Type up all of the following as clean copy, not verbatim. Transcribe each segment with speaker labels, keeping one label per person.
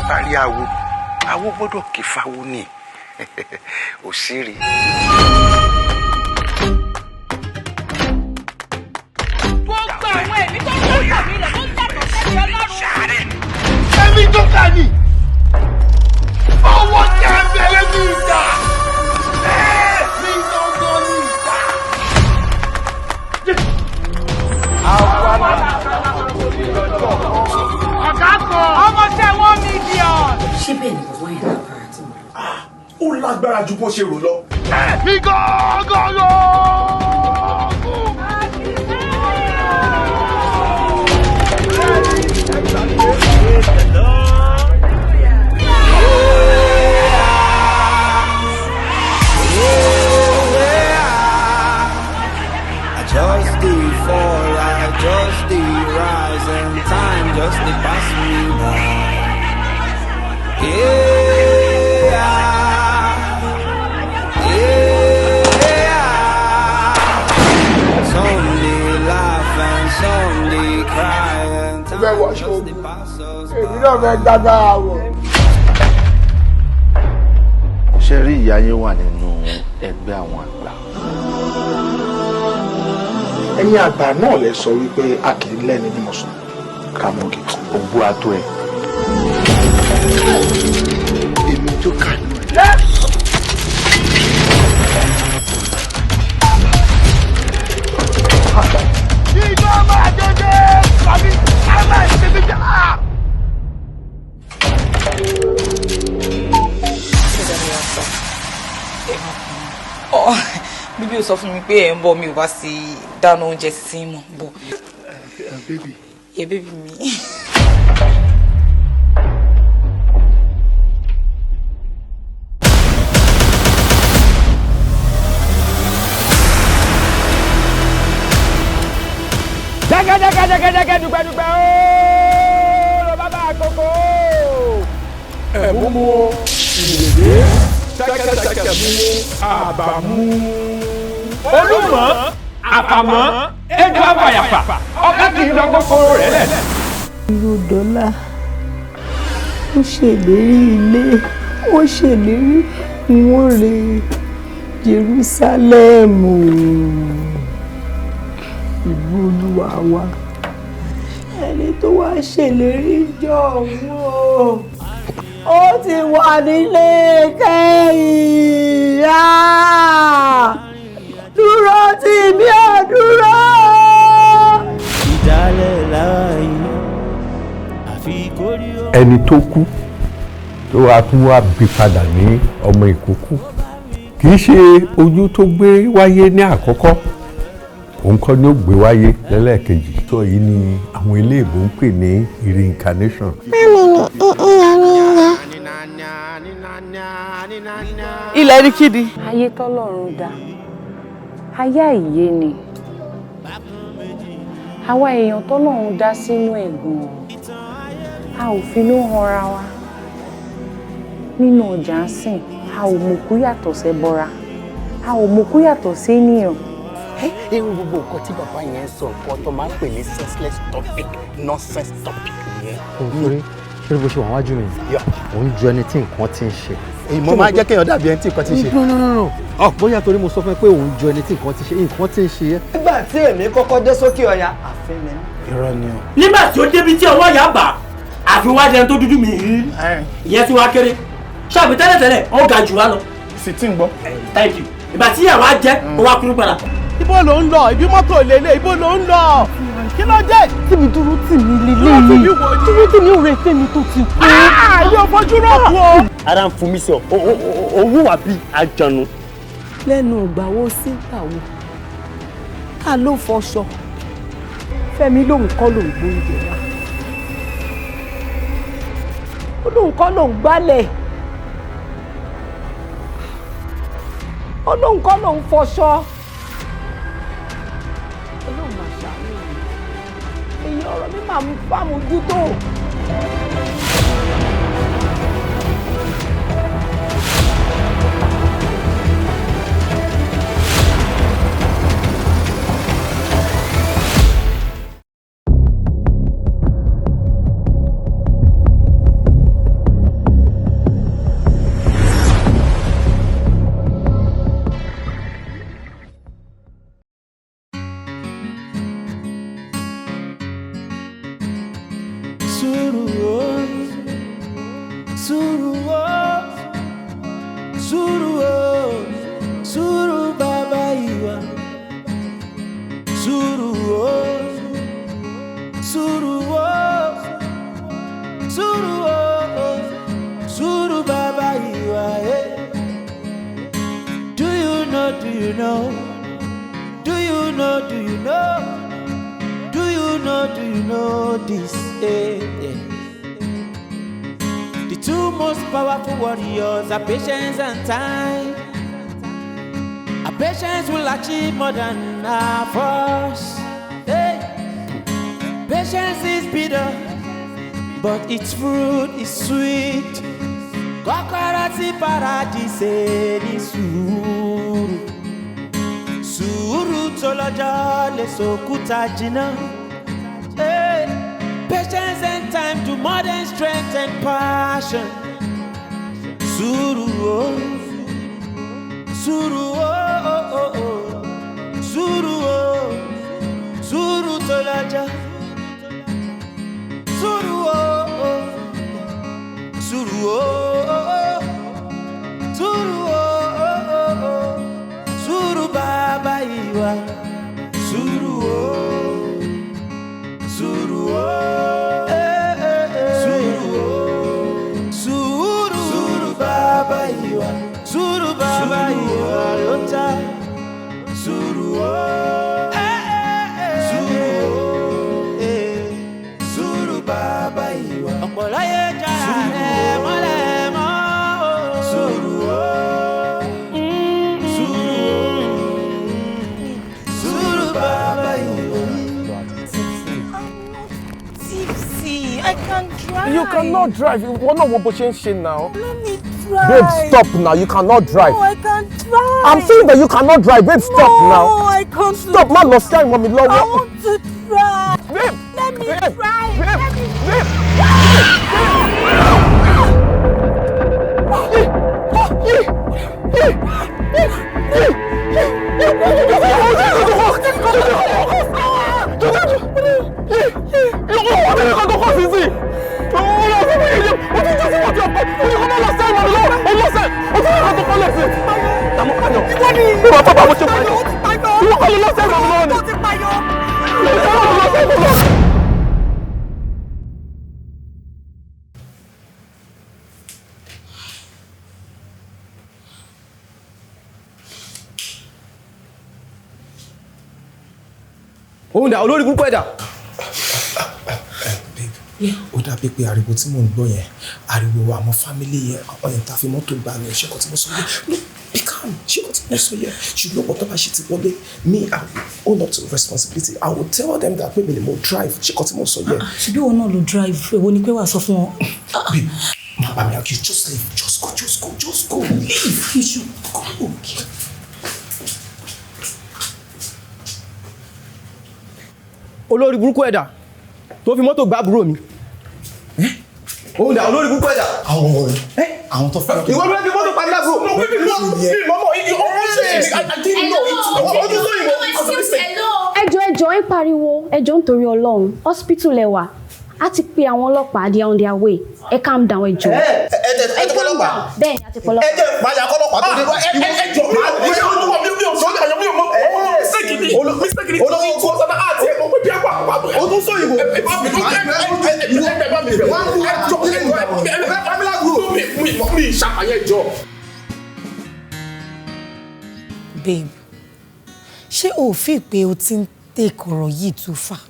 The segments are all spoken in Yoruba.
Speaker 1: Bá rí awo, awo gbọ́dọ̀ kí fáwo ni òṣèré.
Speaker 2: Gbogbo àwọn ẹ̀mí tó ń yàtọ̀ mi rẹ̀ tó ń yàtọ̀ sẹ́mi Ọlọ́run.
Speaker 3: Ẹ̀mí tó kà ní. Ọwọ́ tẹ̀ ń bẹ̀rẹ̀ ní ìjà. Mi gangan ní ìjà.
Speaker 2: Ọ̀gá kan ọmọọṣẹ́ 1 million.
Speaker 4: Ṣé bẹ́ẹ̀ ni bàbá yẹn lágbára tí mo lọ?
Speaker 3: Ó lágbára ju bó ṣe rò lọ. Ẹ̀mí gangan lọ.
Speaker 5: I just dey fall, I just dey rise, and time just dey pass me by. Yeah, yeah. Some dey laugh and some dey cry, and
Speaker 3: Fẹ́
Speaker 5: time
Speaker 3: wọṣọ
Speaker 5: just dey
Speaker 3: ogun.
Speaker 5: pass us
Speaker 3: Èmi
Speaker 5: by.
Speaker 3: náà fẹ́ gbàgbára wọ̀.
Speaker 6: Ṣe rí, ìyá yín wà nínú ẹgbẹ́ àwọn àgbà.
Speaker 3: Ẹ̀yin àgbà náà lè sọ wípé a kì í lẹ́ni ní mọ̀sán ká mọ́ kí.
Speaker 6: Ògbó ató ẹ.
Speaker 1: Èmi tó kà ní ẹ.
Speaker 3: Ìjọba máa dédé tàbí a máa ṣe bí jà.
Speaker 7: Ọ bíbí ò sọ fún mi pé ẹ̀ ń bọ̀, mi ò bá sí dáná oúnjẹ sí mọ̀ bọ̀.
Speaker 3: Baby.
Speaker 7: Yẹ baby mi.
Speaker 8: Jẹ́gẹ́jẹ́gẹ́jẹ́gẹ́, dùgbẹ́dùgbẹ́ ooo lọ bá bá àkókò.
Speaker 3: Ẹ̀mú ìrèlè ṣẹ́kẹ́ṣẹkẹ̀ mú àbàmú.
Speaker 8: Olúmọ àfàmọ́ ejò àfàyàfà ọ̀gá kì í dọ́gbọ́n kóró rẹ̀ lẹ̀.
Speaker 9: Irú dọ́là ó ṣèlérí ilé, ó ṣèlérí wọ́n re Jerúsálẹ́mù, ìlú Olúwa wa. Ẹni tó wá ṣèlérí jọ òun o, ó ti wà nílé kẹ́yìn. Dúró tì mí ò dúró.
Speaker 5: Ìdálẹ̀ láàyè àfi kórí ó.
Speaker 10: Ẹni tó kú tó wàá tún wá bí padà ní ọmọ ìkókó, kì í ṣe ojú tó gbé wáyé ní àkọ́kọ́ òun kọ́ ni ó gbé wáyé lẹ́lẹ́kejì tó. Yìí ni àwọn eléèbó ń pè ní reincarnation.
Speaker 7: Ilẹ̀ ní kíni.
Speaker 4: Ayé tọ́lọ́run dá, ayé àìyé ni. Àwa èèyàn tọ́lọ́run dá sínú ẹ̀ gan-an, a ò finú hanra wa nínú ọjà ń sìn. A ò mọ̀kú yàtọ̀ sẹ́bọra, a ò mọ̀kú yàtọ̀ sí ènìyàn.
Speaker 11: Irú gbogbo nǹkan tí bàbá yẹn ń sọ, nǹkan tó máa ń pè ní senseless topic, nonsense topic nìyẹn.
Speaker 12: Sórí sórí, bó ṣe wà wájú mi, òun ju ẹni tí nǹkan ti ń ṣe.
Speaker 11: Mo máa jẹ́ kéèyàn dàbí ẹni tí nǹkan ti ń ṣe.
Speaker 12: No, no, no, no, ọ bóyá torí mo sọ fún ẹ pé òun ju ẹni tí nǹkan ti ṣe, nǹkan ti ń ṣe ẹ.
Speaker 13: Nígbà tí èmi kọ́kọ́ dé sókè ọya, àfin mi.
Speaker 11: Irọ́ ni o.
Speaker 14: Nígbà tí ó débi tí ọwọ́ yà bà, àfi wá jẹun tó dúdú mi rí, ìyẹn tí wàá kéré ṣáàbì tẹ́lẹ̀tẹ́lẹ̀, ó ga jù wá lọ.
Speaker 3: Sì tí ń gbọ́.
Speaker 14: Thank you. Ìgbà tí ìyàwó á jẹ́, ó wá kúrú padà.
Speaker 8: Ibo ló ń lọ? Ibi mọ́tò lélẹ̀, ibo ló ń lọ? Kí ló dé?
Speaker 9: Tí mi dúró tì mí lélẹ́yìí, dúró tì mí, òun rẹ̀ fẹ́mi tó ti kú.
Speaker 8: Yóò fojú rọ̀ kú o.
Speaker 14: Ara ń fún mi sí ọ, owó wà bíi àjànù.
Speaker 9: Lẹ́nu ìgbà wo sí ìgbà wo ká ló fọṣọ? Fẹ́mi lòun kọ́ lòun gbóúnjẹ wá, ó lóun kọ́ lòun gbálẹ̀, ó lóun kọ́ lòun fọṣọ. Ọlọ́run máa ṣàánú mi, èyí ọ̀rọ̀ mi máa ń fàmójútó.
Speaker 5: Sùúrù o, sùúrù o, sùúrù o, sùúrù bàbá ìwà. Sùúrù o, sùúrù o, sùúrù o, sùúrù bàbá ìwà. Eh. Do you know, do you know? Do you know, do you know? Do you know, do you know this? Eh, yeah. The two most powerful warriors are patience and time. Our patience will achieve more than our force. Hey. Patience is bitter, but its fruit is sweet. Kọ́kọ́rọ́ sí paradise ní sùúrù. Sùúrù tó lọ́jọ́ lè sòkúta jìnnà. Hey. Patience and time do more than strength and passion. Sùúrù o, sùúrù o, o, o, sùúrù o, sùúrù tó lọ́jọ́. Sùúrù o, o, sùúrù o, o, o, sùúrù o, o, o, o, sùúrù bàbá ìwà. Sùúrù o, sùúrù o, eh, eh, eh. Sùúrù o, sùúrù, sùúrù bàbá ìwà, sùúrù bàbá ìwà ló ń ta. Sùúrù o, eh, eh, eh. Sùúrù o, eh. Sùúrù bàbá ìwà. Ọ̀pọ̀ láyé jára rẹ̀ mọ́lẹ̀ mọ́ o. Sùúrù o, sùúrù o, sùúrù bàbá ìwà.
Speaker 7: Tipsy, I can drive.
Speaker 8: You cannot drive. Ìwọ náà wo bó ṣe ń ṣe now.
Speaker 7: Let me drive.
Speaker 8: Babe, stop now. You cannot drive.
Speaker 7: No, I can't drive.
Speaker 8: I'm saying that you cannot drive. Babe, stop
Speaker 7: No,
Speaker 8: now.
Speaker 7: I can't.
Speaker 8: Stop. Má lọ sí àìmọ́ mi lọ́wọ́.
Speaker 7: I want to drive.
Speaker 8: Babe,
Speaker 7: Let me
Speaker 8: babe,
Speaker 7: drive.
Speaker 8: babe,
Speaker 7: Let me
Speaker 8: babe.
Speaker 15: Òun dà, olórí burúkú ẹ̀dà.
Speaker 3: Ó dàbí pé ariwo tí mò ń gbọ́ yẹn, ariwo àwọn family yẹn, ọ̀yàn tá a fi mọ́tò gbà ní. Ṣé kò tí mo sọ yẹn? No, be calm. Ṣé kò tí mo sọ yẹn? Ṣùgbọ́n ọ̀pọ̀ tó bá ṣe ti wọlé, me, I will own up to responsibility. I will tell them that pé mi ni mo drive. Ṣé kò tí mo sọ yẹn?
Speaker 7: Ṣebí òun náà ló drive, èwo ni pé wàá sọ fún wọn?
Speaker 3: Babe, má bá mi argue. Just leave. Just go, just go, just go. Leave. You should go.
Speaker 15: Olórí burúkú ẹ̀dà tó fi mọ́tò gbá àbúrò mi. Òun dà, olórí burúkú ẹ̀dà.
Speaker 3: Àwọn ọ̀rẹ́, àwọn tó fẹ́.
Speaker 15: Ìwọ ló fi mọ́tò pa lábúrò.
Speaker 3: No, baby, no, mi mọ́mọ́, ọmọ ṣe, I didn't know it. Ọdún tó yìnbọn,
Speaker 16: Ẹjọ́, ẹjọ́, ń pariwo, ẹjọ́, nítorí Ọlọ́run. Hospital lẹ wà, a ti pe àwọn ọlọ́pàá, they are on their way. Ẹ calm down, ẹjọ́.
Speaker 15: Ẹ ẹ ẹ ti pọlọpàá.
Speaker 16: Bẹ́ẹ̀ ni, a ti pọlọpàá.
Speaker 15: Ẹ jẹ́ ìpayà kọlọpàá tó dé.
Speaker 3: Ẹ ẹ jọ, mi ò olúwa, mi ò sọ mi ò mọ ọmọ mistake ni, mistake ni.
Speaker 15: Olówó
Speaker 3: tí wọ́n sábà àti ẹ̀ mọ̀ pé bí a pa
Speaker 15: O tún sọ ìbò.
Speaker 3: Ẹ bá mi ẹ bá mi ẹ jọ ẹ bá mi mi ṣàpàyẹ jọ.
Speaker 7: Babe, ṣé o ò fi pé o ti ń take ọ̀rọ̀ yìí too far?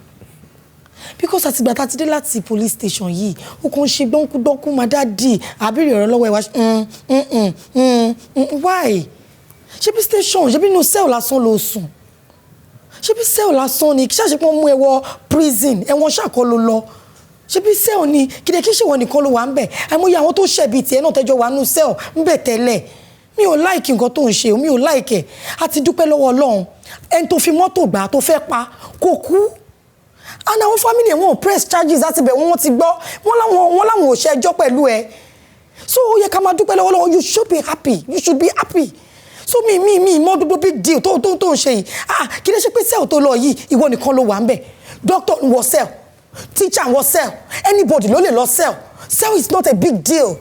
Speaker 7: Because àtìgbà tá a ti dé láti police station yìí, o kàn ń ṣe gbọ́nkúgbọ́nkú, máa dá dì àbírí ọ̀rọ̀ lọ́wọ́ ẹ̀ wá. Why? Ṣé bí station, ṣé bí inú cell lásán ló sùn? Ṣé bí cell lásán ni? Kí ṣàṣepọ̀ mú ẹ wọ prison, ẹ̀wọ̀n ṣàkọ́ ló lọ. Ṣé bí cell ni? Kìdẹ̀ kí ṣèwọ nìkan ló wà ń bẹ̀? Àìmọye àwọn tó ṣẹ̀bi tiẹ̀ náà tẹ́jọ́ wà nínú cell ń bẹ̀ tẹ́lẹ̀. Mi ò like nǹkan tó ń ṣe, mi ò like ẹ̀. A ti dúpẹ́ lọ́wọ́ Ọlọ́run. Ẹni tó fi mọ́tò gbà tó fẹ́ pa kò kú. And àwọn family ẹ̀, wọ́n ò press charges láti bẹ̀ wọ́n ti gbọ́. Wọ́n láwọn ò ṣẹjọ́ pẹ̀lú ẹ. So ó yẹ ká máa dúpẹ́ lọ́wọ́ Ọlọ́run. You should be happy. You should be happy. So mi mọ gbogbo big deal tó ń ṣe yìí. Ah, kí ló ṣe pé cell tó lọ yìí, ìwọ nìkan ló wà ń bẹ̀. Doctor ń wọ cell. Teacher wọ cell, anybody ló lè lọ cell. Cell is not a big deal.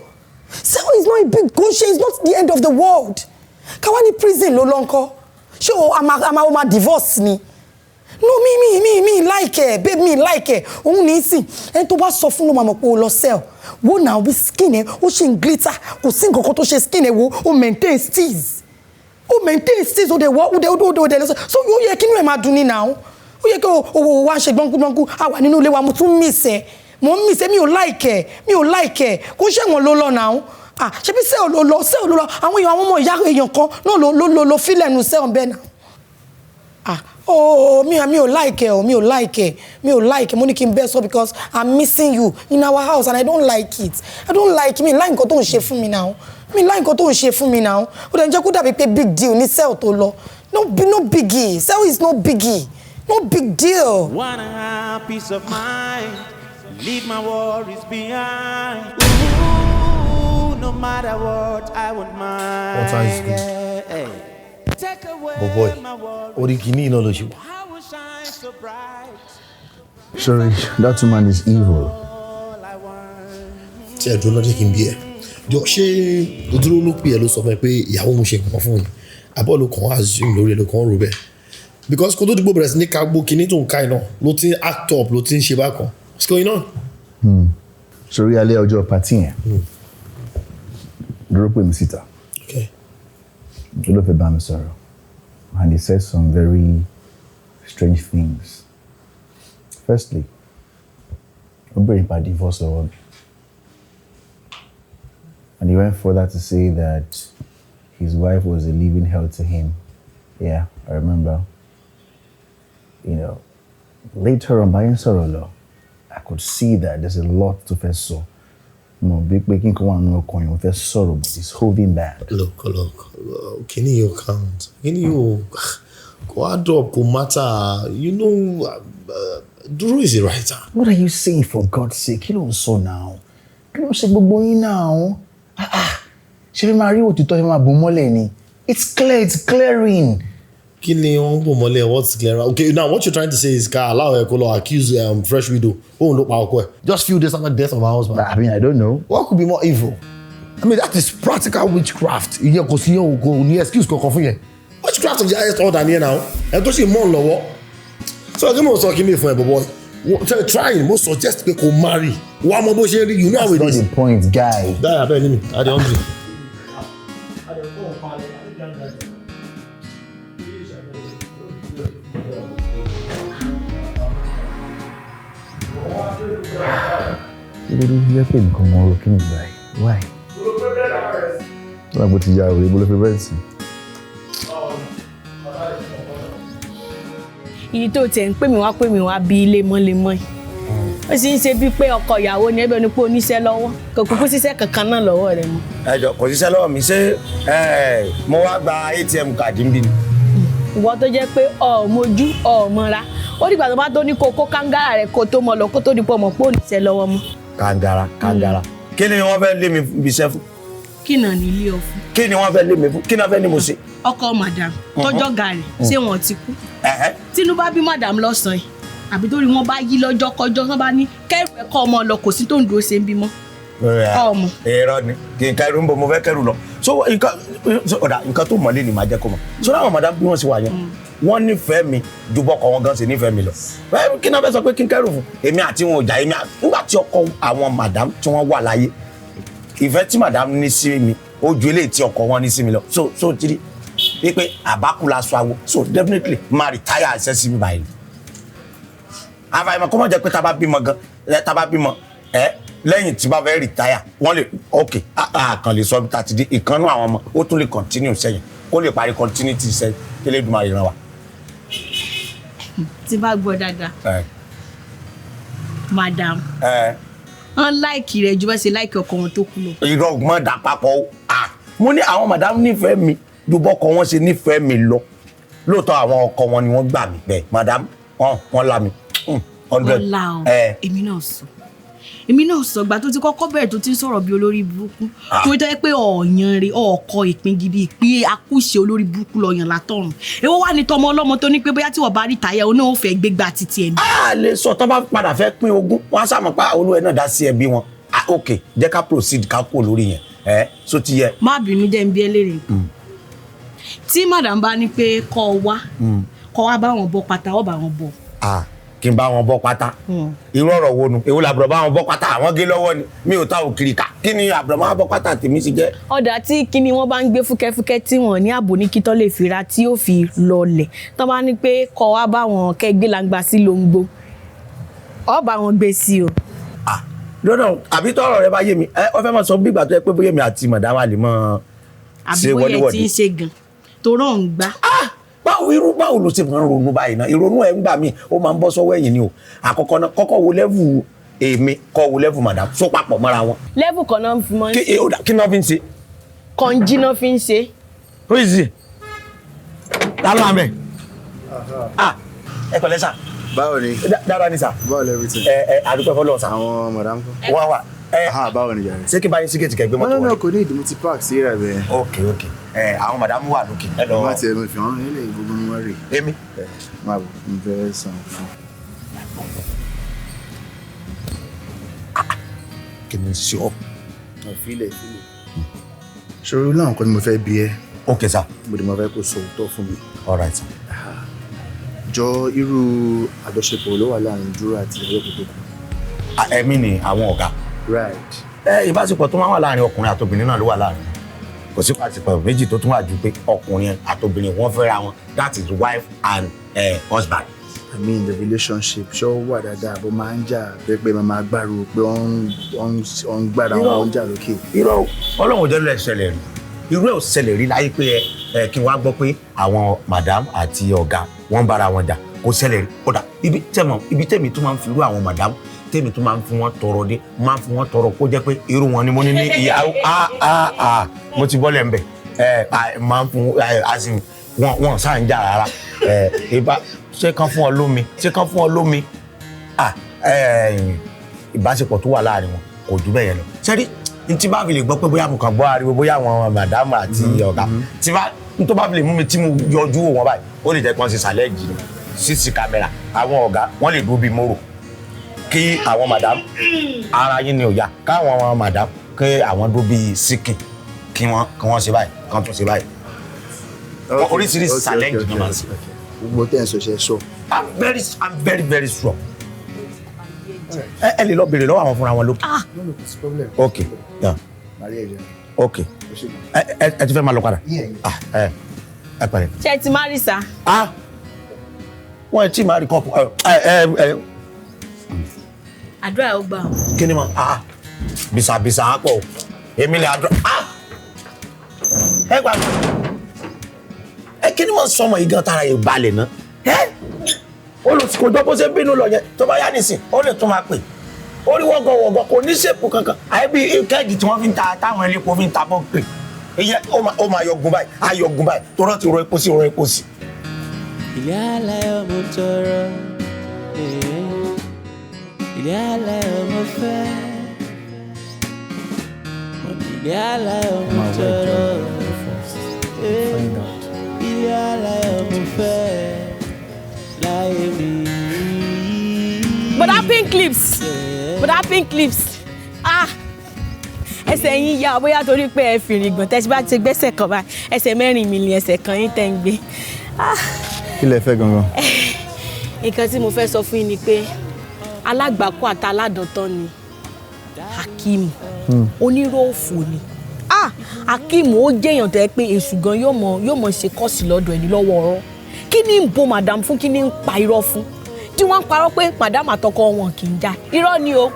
Speaker 7: Cell is not a big go ṣe, it's not the end of the world. Káwá ní prison ló lọ ńkọ́? Ṣé o àmà o máa divorce ni? No, mi like ẹ, babe, mi like ẹ. Òun ní í sìn ẹni tó bá sọ fún ló máa mọ̀ pé o lọ cell. Wo náà, bí skin ẹ ó ṣe ń glitter, kò sí nǹkan kan tó ṣe skin ẹ. Wo, o maintain steeze, o maintain steeze, o dẹ̀ wọ́, o dẹ̀ lọ. So ó yẹ kí inú ẹ máa dùn ní náà. Ó yẹ kí owó wa ṣe gbọ́nkú gbọ́nkú. A wà nínú ilé wa, mo tún miss ẹ, mo ń miss ẹ. Mi ò like ẹ, mi ò like ẹ. Kó ṣẹ̀wọ̀n ló lọ náà. Ah, ṣebí cell ló lọ, cell ló lọ. Àwọn èèyàn, àwọn ọmọ ìyá èèyàn kan náà ló fílẹ̀ nu cell bẹ́ẹ̀ náà. Ah, oh, mi ò like ẹ o, mi ò like ẹ, mi ò like ẹ. Mo ní kí n bẹ́ẹ̀ sọ because I'm missing you in our house and I don't like it. I don't like, mi like nǹkan tó ń ṣe fún mi now. Mi like nǹkan tó ń ṣe fún mi now. Ó dẹ̀ ń jẹ́ kó dàbí pé big deal ní cell tó lọ. No, no biggie. Cell is no biggie, no big deal.
Speaker 5: Wanna have peace of mind, leave my worries behind. Ooh, no matter what, I won't mind.
Speaker 17: Water is good.
Speaker 5: Yeah. Take away
Speaker 17: But boy,
Speaker 5: my worries.
Speaker 17: Orí kìíní iná ló ṣe wà.
Speaker 5: I will shine so bright.
Speaker 6: Sorry, that woman is evil.
Speaker 17: Tí ẹ dúró lọ́jọ́ kí n bí ẹ. Jọ, ṣé Dúró ló pè ẹ ló sọ fún ẹ pé ìyàwó òun ṣe nǹkan fún mi? Àbọ̀ ló kàn assume lórí ẹ ló kàn rò bẹ́ẹ̀? Because kó tó dìgbò bẹ̀rẹ̀ sí ní ka gbó kinní tó ń ka iná ló ti ń act up, ló ti ń ṣe bákan. What's going on?
Speaker 6: Sórí alẹ́ ọjọ́ party yẹn, Dúró pè mí síta. Dúró fẹ́ bá mi sọ̀rọ̀. And he said some very strange things. Firstly, ó bèrè nípa divorce lọ́wọ́ mi. And he went further to say that his wife was a living hell to him. Yeah, I remember. Later on, báyìí ń sọ̀rọ̀ lọ, I could see that there's a lot tó fẹ́ sọ. Mo bí pé kí n kàn wà nínú ọkàn yẹn, ó fẹ́ sọ̀rọ̀, but he's holding back.
Speaker 17: Look, look, kíní yóò count, kíní yóò kò add up, kò matter. Dúró is a writer.
Speaker 6: What are you saying, for God's sake? Kí ló ń sọ now? Kí ló ń ṣe gbogbo yín now? Ah, ah. Ṣé fi máa rí òtítọ́, ṣe máa bò mọ́lẹ̀ ni? It's clear, it's clearing.
Speaker 17: Kí ni wọ́n ń bò mọ́lẹ̀? What's clear? Okay, now what you're trying to say is ká allow ẹ kó lọ accuse fresh widow, òun ló pa ọkọ ẹ̀ just few days after the death of her husband.
Speaker 6: I mean, I don't know.
Speaker 17: What could be more evil? I mean, that is practical witchcraft. Ìyẹn kò sí, yẹn kò ní excuse kankan fún yẹn. Witchcraft of the highest order ni ẹ now. Ẹ tó sì mọ̀ ń lọ́wọ́. So kí mo sọ kí mi fún ẹ, bọ̀bọ̀ trying, mo suggest pé kò marry, wàá mọ bó ṣe rí, you know how it
Speaker 6: That's
Speaker 17: is.
Speaker 6: not the point, guy.
Speaker 17: Dáyà bẹ́ẹ̀ ni mi, I dey hungry.
Speaker 6: Kí ló dé jẹ́ pé nǹkan mọ́ ọ̀rọ̀ kí ni báyìí? Why? Wọ́n ti ya òye bó ló fi bẹ́ẹ̀ sí.
Speaker 2: Ìdí tó tiẹ̀ ń pè mí wá bí lemọ́lemọ́ yìí, ó sì ń ṣe bíi pé ọkọ ìyàwó ni ẹbẹ̀ ni, pé oníṣẹ́ lọ́wọ́ kò kúkú síṣẹ́ kankan náà lọ́wọ́ rẹ̀ mọ́.
Speaker 18: Ẹ jọ, kò síṣẹ́ lọ́wọ́ mi. Ṣé mo wá gba ATM card ń bí ni?
Speaker 2: Ìwọ tó jẹ́ pé ọ̀ mojú ọ̀ mọ́ra, ó dìgbà tó bá tó ní kókó kángára rẹ̀ kó tó mọ lọ, kó tó di pọ̀ mọ́ pé oníṣẹ́ lọ́wọ́ mọ́.
Speaker 18: Kàngara kàngara, kí ni wọ́n fẹ́ lé mi bí iṣẹ́ fún?
Speaker 2: Kí náà ní ilé ọ fún?
Speaker 18: Kí ni wọ́n fẹ́ lé mi fún? Kí ni wọ́n fẹ́ ní mo ṣe?
Speaker 2: Ọkọ madam tọjọ́ ga rẹ̀, ṣé wọn ti kú? Tínú bá bí madam lọ́sàn-án yìí, àbí torí wọn bá yí lọ́jọ́ kọjọ́, wọn bá ní kẹ́rù ẹ̀kọ́ ọmọ lọ, kò sí tó ń dúró ṣe ń bímọ. Ọmọ.
Speaker 18: Irọ́ ni. Kí n kẹrù ń bọ̀, mo fẹ́ kẹrù lọ. So nǹkan so, ọ̀dà nǹkan tó mọ̀lé ni màá jẹ́ kó mọ̀. So láwọn madam bí wọ́n ṣe wà yẹn, wọ́n nífẹ̀ẹ́ mi ju bọ́kọ wọn gan ṣe nífẹ̀ẹ́ mi lọ. Kí náà fẹ́ sọ pé kí n kẹrù fún? Èmi àti wọn ò jà. Èmi nígbà tí ọkọ àwọn madam tí wọ́n wà láyé, ìfẹ́ tí madam ní sí mi ó ju eléyìí tí ọkọ wọn ní sí mi lọ. So tiri wípé àbákú la sọ awo, so definitely máa retire àṣẹ sí mi báyìí. Àfàìmọ̀ kó má jẹ́ pé tá a bá bímọ gan ẹ, tá a bá bímọ ẹ lẹ́yìn tí bá fẹ́ retire, wọ́n lè, ok, a kàn lè sọ bí ta ti di ìkànnú àwọn ọmọ, ó tún lè continue sẹ́yìn, kó lè parí continuity sẹ́yìn kí lè dùn máa ràn wá.
Speaker 2: Tí bá gbọ́ dáadáa, madam wọn like rẹ ju bá ṣe like ọkọ wọn tó kú lọ.
Speaker 18: Irọ́, mọ́ dà papọ̀ o. Ah, mo ní àwọn madam nífẹ̀ẹ́ mi ju bọ́kọ wọn ṣe nífẹ̀ẹ́ mi lọ. Lóòótọ́, àwọn ọkọ wọn ni wọ́n gbà mí bẹ́ẹ̀. Madam wọn la mi 100.
Speaker 2: Ọlá ọ. Èmi náà sọ, Èmi náà sọgbà tó ti kọ́kọ́ bẹ̀rẹ̀ tó ti ń sọ̀rọ̀ bí olórí burúkú, torí tó yẹ pé ọ̀yàn rè ọ̀kọ ìpín gidi, ìpín akúṣe olórí burúkú lọ́yàn látọ̀run. Èwo wà ní tọmọ ọlọ́mọ tó ní pé bóyá tí wọ́n bá rí tàyẹ̀ òun náà ó fẹ́ gbégbá títí ẹ̀ ní.
Speaker 18: A lè sọ tán bá padà fẹ́ pín ogún, wọn á sàmọ̀ pa olú ẹ̀ náà dá sí ẹbí wọn. Ah, ok, jẹ́ ká proceed, ká kúrò lórí yẹn, ẹ so ti yẹ.
Speaker 2: Má bínú, jẹ́ ń bí ẹ léèrè. Tí madam bá ní pé kọ́ ọ wá, kọ́ wá bá wọn bọ́ pátá, ọ bá wọn bọ̀?
Speaker 18: Ah, kí n bá wọn bọ́ pátá? Irú ọ̀rọ̀ wo nu? Èwo làbúrò bá wọn bọ́ pátá? Àwọn gé lọ́wọ́ ni, mi ò ta òkìrì ká. Kí ni àbúrò máa bọ́ pátá tèmi sì jẹ́?
Speaker 2: Ọ̀dà tí kíni wọ́n bá ń gbé fúkẹ́fúkẹ́ tí wọ́n ní ààbò ní kítọ́ lè fira tí ó fi lọlẹ̀, tán bá ní pé kọ́ wá bá wọn kẹ́ gbé langba sí lóńgbò, ọ bá wọn gbé sí o.
Speaker 18: Lọ́nà àbí tọ́rọ̀ rẹ bá yé mi, ẹ ọ fẹ́ máa sọ bí ìgbà tó yẹ pé bóyá èmi àti madam lè mọ
Speaker 2: Àbí
Speaker 18: ṣe
Speaker 2: bóyá ẹ ti
Speaker 18: wọléwọ̀de.
Speaker 2: ń ṣe gan tó rọ̀ ń gbá.
Speaker 18: Báwo irú báwo ló ṣe máa ń ronú báyìí náà? Ìrònú ẹ̀ ń gbà mí, ó máa ń bọ́ sọ́wọ́ ẹ̀yìn ni o. Àkọ́kọ́ náà, kọ́kọ́ wo level èmi, kọ́ wo level madam, so papọ̀ mọ́ra wọn.
Speaker 2: Level kan náà fi mọ́.
Speaker 18: Kí ó dà, kí náà fi ń ṣe?
Speaker 2: Kànjí náà fi ń ṣe.
Speaker 18: Who is it? Ta ló wà ńbẹ̀? Ah, ẹ pẹ̀lẹ́ sà.
Speaker 6: Báwo ni?
Speaker 18: Dára ni sà.
Speaker 6: Báwo lẹ everything?
Speaker 18: Ẹ àdúpẹ́ fọlọ́ sà.
Speaker 6: Àwọn madam kọ́?
Speaker 18: Wọ́n wà. Ẹ
Speaker 6: Aha, báwo ni jàre?
Speaker 18: Ṣé kí n bá yín sí gate kẹ́ gbé mọ́tò
Speaker 6: No, no,
Speaker 18: wọlé?
Speaker 6: kò ní ìdí, mo ti park sí ìrà bẹ́ẹ̀.
Speaker 18: Ok. Ẹ àwọn madam wà lókè. Ẹ lọ.
Speaker 6: Má tiẹ̀ mi fi hàn ilé gbogbo mi wá rè.
Speaker 18: Èmi?
Speaker 6: Ẹ má bọ̀, mo fẹ́ sàn fún.
Speaker 18: Kí ni ṣe ọ́?
Speaker 6: Ìfilẹ̀ ìfilẹ̀. Ṣòro láwọn kan ni mo fẹ́ bi ẹ́.
Speaker 18: Ok sir.
Speaker 6: Mo dẹ̀ máa fẹ́ kó sọ òótọ́ fún mi.
Speaker 18: All right sir.
Speaker 6: Jọ, irú àjọṣepọ̀ ló wà láàrin Dúró àti ọlọ́pàá tó kù?
Speaker 18: Ẹ̀mí ni àwọn ọ̀gá.
Speaker 6: Right.
Speaker 18: Ẹ ìbáṣepọ̀ tó máa wà láàrin ọkùnrin àtobìnrin náà ló wà láàrin. Kò sí ìbáṣepọ̀ méjì tó tún wà ju pé ọkùnrin àtobìnrin wọ́n fẹ́ra wọn. That is wife and husband.
Speaker 6: I mean, the relationship ṣọ́ wà dáadáa, bó máa ń jà pé pé máa gbàrú pé wọ́n ń gbàrà wọn, ń jà lókè.
Speaker 18: Irọ́ o, Ọlọ́run ò jẹ́ ló ẹ̀ ṣẹlẹ̀ rí. Irú ẹ̀ ò ṣẹlẹ̀ rí láyé pé ẹ kí n wá gbọ́ pé àwọn madam àti ọ̀gá wọ́n ń bára wọn jà, kò ṣẹlẹ̀ rí. Kódà ibi tẹ̀mọ̀, ibi tẹ̀mí tó máa ń fi irú àwọn madam tẹ̀mí tó máa ń fi wọ́n tọrọ dé, máa ń fi wọ́n tọrọ kó jẹ́ pé irú wọn ni mo ní ní ìyàwó. A a a mo ti bọ́lẹ̀ ń bẹ̀. Ẹ máa ń fún ẹ as in wọn sáà ń jà rárá. Ẹ ìbá ṣé kán fún ọ lómi, ṣé kán fún ọ lómi. À ẹ ìbáṣepọ̀ tó wà láàrin wọn kò jù bẹ́ẹ̀ yẹn lọ. Ṣé rí n tí bá fi lè gbọ́ pé bóyá mo kàn gbọ́ ariwo bóyá àwọn madam àti ọ̀gá tí bá n tó bá fi lè mú mi tí mo yọjú wò wọ́n báyìí, ó lè jẹ́ kí wọ́n ṣe sàlẹ̀ jì ní sísì kámẹ́rà. Àwọn ọ̀gá wọ́n lè dúró bíi mórò kí àwọn madam ara yín ni ò yá, káwọn madam kí àwọn dúró bíi síkìn, kí wọ́n ṣe báyìí, kí wọ́n tún ṣe báyìí. Oríṣiríṣi sàlẹ̀ jì ní wọ́n ṣe.
Speaker 6: Gbogbo tẹ́ ẹ̀ sọ ṣe sọ.
Speaker 18: I'm very very sure. Ẹ lè lọ béèrè lọ́wọ́ àwọn fúnra wọn lókè.
Speaker 6: No, no, kò sí problem.
Speaker 18: Ok, yeah.
Speaker 6: Maria ẹ̀jẹ̀.
Speaker 18: Ok, ẹ ti fẹ́ máa lọ padà?
Speaker 6: Yeah, yeah.
Speaker 18: Ah, ẹ ẹ pẹ̀lẹ́.
Speaker 2: Ṣé ẹ ti má rí sá?
Speaker 18: Ah, wọ́n ẹ tí máa rí kọ́ọ̀pù ẹ ẹ ẹ.
Speaker 2: Àdúrà ó gbà o.
Speaker 18: Kí ni mo ah bisabisa á pọ̀ o, èmi lè àdúrà ah ẹ gbà ẹ kí ni mo sọmọ yìí gan tara yìí balẹ̀ náà ẹ olùsìkòjọ́ bó ṣe bínú lọ yẹn, tó bá yá nísìn ó lè tún máa pè ó rí wọ́gọ̀wọ̀gọ̀, kò ní ṣèpù kankan àyẹ̀bí kẹ́ẹ̀gì tí wọ́n fi ń ta táwọn elépo fi ń ta bọ́ pè ìyẹn ó máa yọgun báyìí, á yọgun báyìí tó rántí rọ epo sí rọ epo sí.
Speaker 5: Ilé aláyọ̀ mo tọrọ, ilé aláyọ̀ mo fẹ́, ilé aláyọ̀ mo tọrọ, ilé aláyọ̀ mo fẹ́ láyé mi.
Speaker 2: Bọ̀dá pink lips, bọ̀dá pink lips, ah ẹsẹ̀ yín yá, bóyá torí pé ẹ fìrìn gbọ̀n tẹ́sí bá ti gbẹ́sẹ̀ kan báyìí, ẹsẹ̀ mẹ́rin mi ni ẹsẹ̀ kan yín tẹ́ ń gbé.
Speaker 6: Kí lẹ fẹ́ gangan?
Speaker 2: Nǹkan tí mo fẹ́ sọ fún yín ni pé alágbàkú àti aládọ̀tán ni Hakeem, oníròfò ni. Ah Hakeem ó jẹ́yàn tó yẹ pé èṣù gan yóò mọ̀ ṣe kọ́ọ̀sì lọ́dọ̀ ẹni lọ́wọ́ ọ̀rọ̀. Kí ni ń bo madam fún, kí ni ń pa irọ́ fún? Tí wọ́n ń parọ́ pé madam àtọkọ wọn kì í já, irọ́ ni o.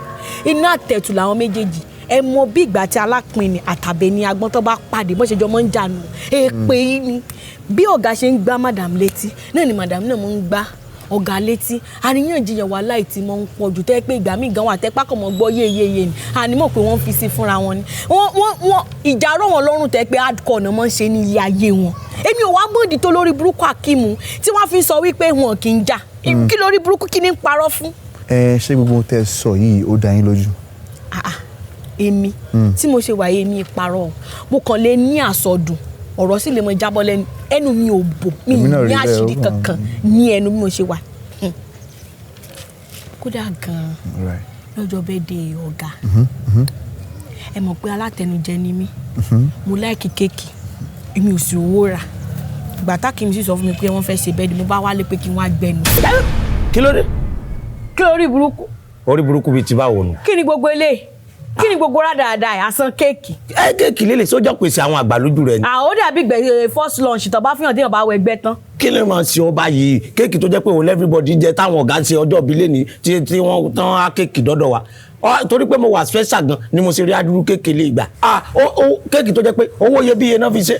Speaker 2: Iná àtẹ̀tù làwọn méjèèjì. Ẹ mọ bí ìgbà tí alápinni àtàbẹ̀ ni agbọ́n tó bá pàdé bó ṣe jọ mọ́ ń jà nù. Èpè yìí ni bí ọ̀gá ṣe ń gbá madam létí náà ni madam náà mọ́ ń gbá ọ̀gá létí. Àríyànjiyàn wàhálà ìtì mọ́ ń pọ̀ jù tẹ́ pé ìgbà míì gan wà tẹ́ pákọ̀ mọ́ gbọ́ yéyéyé ni àní mọ̀ pé wọ́n fi sí fúnra wọn ni. Wọ́n ìjà rọ̀ wọ́n lọ́rùn tẹ́ pé hardcore náà mọ́ ń ṣe ní ilé ayé wọn. Èmi ò wá bòdì tó lórí burúkú Hakeem tí wọ́n fi sọ wípé wọn kì í jà. Kí lórí burúkú kí ni ń parọ́ fún?
Speaker 6: Ẹ ṣé gbogbo ohun tẹ́ ẹ sọ yìí ó dá yín lójú?
Speaker 2: Èmi tí mo ṣe wà yìí, èmi ìparọ́ o. Mo kàn lè ní àsọdùn, ọ̀rọ̀ sì lè mọ jábọ́ lẹ́nu. Ẹnu mi ò bò, mi
Speaker 6: Èmi náà
Speaker 2: ní
Speaker 6: rí bẹ́ẹ̀,
Speaker 2: àṣírí
Speaker 6: ó kàn-
Speaker 2: kankan ní ẹnu bí mo ṣe wà. Kódà gan-an, lọ́jọ́ birthday ọ̀gá, ẹ mọ̀ pé alátẹnujẹ ni mí. Mo like cake, èmi ò sì owó rà. Ìgbà tákì mi sì sọ fún mi pé wọ́n fẹ́ ṣe birthday, mo bá wálé pé kí n wá gbẹnu.
Speaker 18: Kí ló dé?
Speaker 2: Kí ló rí burúkú?
Speaker 18: Orí burúkú bíi ti báwo nù?
Speaker 2: Kí ni gbogbo eléyìí? Kí ni gbogbo rádaràda ẹ̀ asán cake?
Speaker 18: Ẹ cake lélẹ̀ sójà pèsè àwọn àgbà lójú rẹ ni.
Speaker 2: Àwọn ó dàbí gbẹ first lunch tó bá fihàn téèyàn bá wọ ẹgbẹ́ tán.
Speaker 18: Kí ló máa ṣe ọba yìí? Cake tó jẹ́ pé òun everybody jẹ, táwọn ọ̀gá ń ṣe ọjọ́ ìbílẹ̀ ní tí wọ́n tán á cake dọ́dọ̀ wa. Torí pé mo wà special gan ni mo ṣe rí adúrú cake lè gbà. Ah, ó cake tó jẹ́ pé owó iyebíye náà fi ṣe.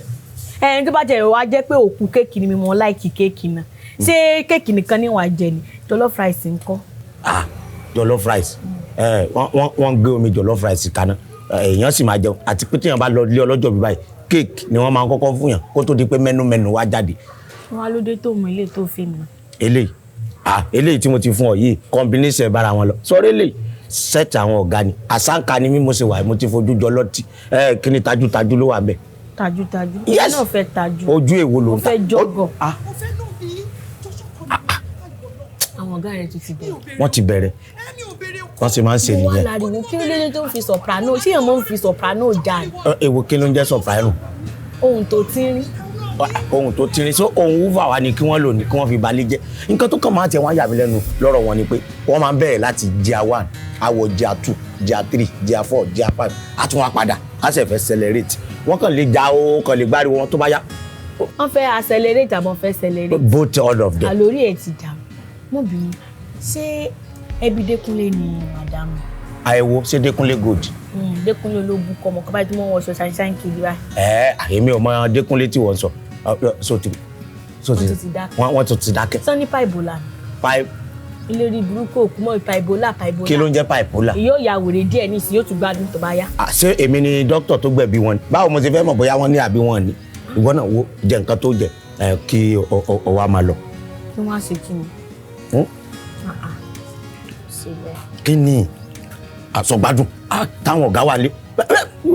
Speaker 2: Ẹni tó bá jẹ ìwà jẹ́ pé òkú cake ni mi mọ̀, like cake náà. Ṣé cake nìkan ni wàá jẹ ni? Jollof rice ńkọ́?
Speaker 18: Ah, jollof rice, ẹ wọ́n gbé omi jollof rice kaná, èèyàn sì máa jẹun. Àti pé téèyàn bá lọ ilé ọlọ́jọ́ bí báyìí, cake ni wọ́n máa ń kọ́kọ́ fún yàn kó tó di pé mẹ́nu wá jáde.
Speaker 2: Wọn á lóde tó mọ ilé tó fi mi.
Speaker 18: Eléyìí, ah, eléyìí tí mo ti fún ọ yìí, combination ẹ̀ bára wọn lọ. Sọ̀rọ̀ eléyìí, set àwọn ọ̀gá ni àsáǹkà ni mí. Mo ṣe wà, mo ti fojú jọ lọ́tì ẹ. Kí ni tajútajú ló wà bẹ́ẹ̀?
Speaker 2: Tajútajú.
Speaker 18: Yes.
Speaker 2: Èmi náà fẹ́ tajú.
Speaker 18: Ojú èwo ló
Speaker 2: Mo
Speaker 18: ń ta?
Speaker 2: fẹ́ jọgọ. Àwọn ọ̀gá rẹ̀ tún ti bẹ̀rẹ̀.
Speaker 18: Wọ́n ti bẹ̀rẹ̀, wọ́n sì máa ń ṣe
Speaker 2: Mo wá
Speaker 18: nìyẹn.
Speaker 2: láriwo, kí ló dé tó ń fi soprano? Ṣé èèyàn máa ń fi soprano jà ni?
Speaker 18: Èwo, kí ló ń jẹ́ soprano?
Speaker 2: Ohun tó ti ń rí.
Speaker 18: Ohun tó tirin so, ohun wúfà wa ni kí wọ́n lò ní kí wọ́n fi balẹ̀ jẹ́. Nǹkan tó kàn máa tẹ̀ wọ́n yà mí lẹ́nu lọ́rọ̀ wọn ni pé wọ́n máa ń bẹ̀rẹ̀ láti gear 1, àwọ̀ gear 2, gear 3, gear 4, gear 5, á tún wá padà, á sì fẹ́ accelerate. Wọ́n kàn lè ja o, kàn lè gbáriwo wọn tó bá yá.
Speaker 2: Wọ́n fẹ́ accelerate àbọ̀ fẹ́ accelerate?
Speaker 18: Both, all of them.
Speaker 2: Àlórí ẹ̀ ti dàrú. Mo bínú, ṣé ẹbí Dékúnlé ni madam?
Speaker 18: Àìwo, ṣé Dékúnlé Gold?
Speaker 2: Dékúnlé ológun kọ ọmọ kan báyìí tí wọ́n wọṣọ ṣáṣáń kiri báyìí.
Speaker 18: Ẹ èmi ò mọ Dékúnlé tí wọ́n sọ. So ti so ti
Speaker 2: Wọ́n tún ti dákẹ́.
Speaker 18: Wọ́n tún ti dákẹ́.
Speaker 2: Sọ ní pàìbólà ni.
Speaker 18: Pipe.
Speaker 2: Ìlérí burúkú òkú mọ́ ìpàìbólà, pàìbólà.
Speaker 18: Kí ló ń jẹ́ bipolar?
Speaker 2: Yóò ya wèrè díẹ̀ nísìnyí, yóò tún gbádùn tó bá yá.
Speaker 18: Ah, ṣé èmi ni dókítà tó gbẹ̀bí wọn ni? Báwo mo ṣe fẹ́ mọ̀ bóyá wọ́n ní àbí wọ́n ní? Ìwọ náà wo jẹ nǹkan tó jẹ ẹ, kí o wá máa lọ.
Speaker 2: Kí wọ́n á ṣe kí ni?
Speaker 18: Hmm?
Speaker 2: Ah, ah. Ṣe bẹ́ẹ̀.
Speaker 18: Kí ni àsọgbádùn? Ah, táwọn ọ̀gá wà lé,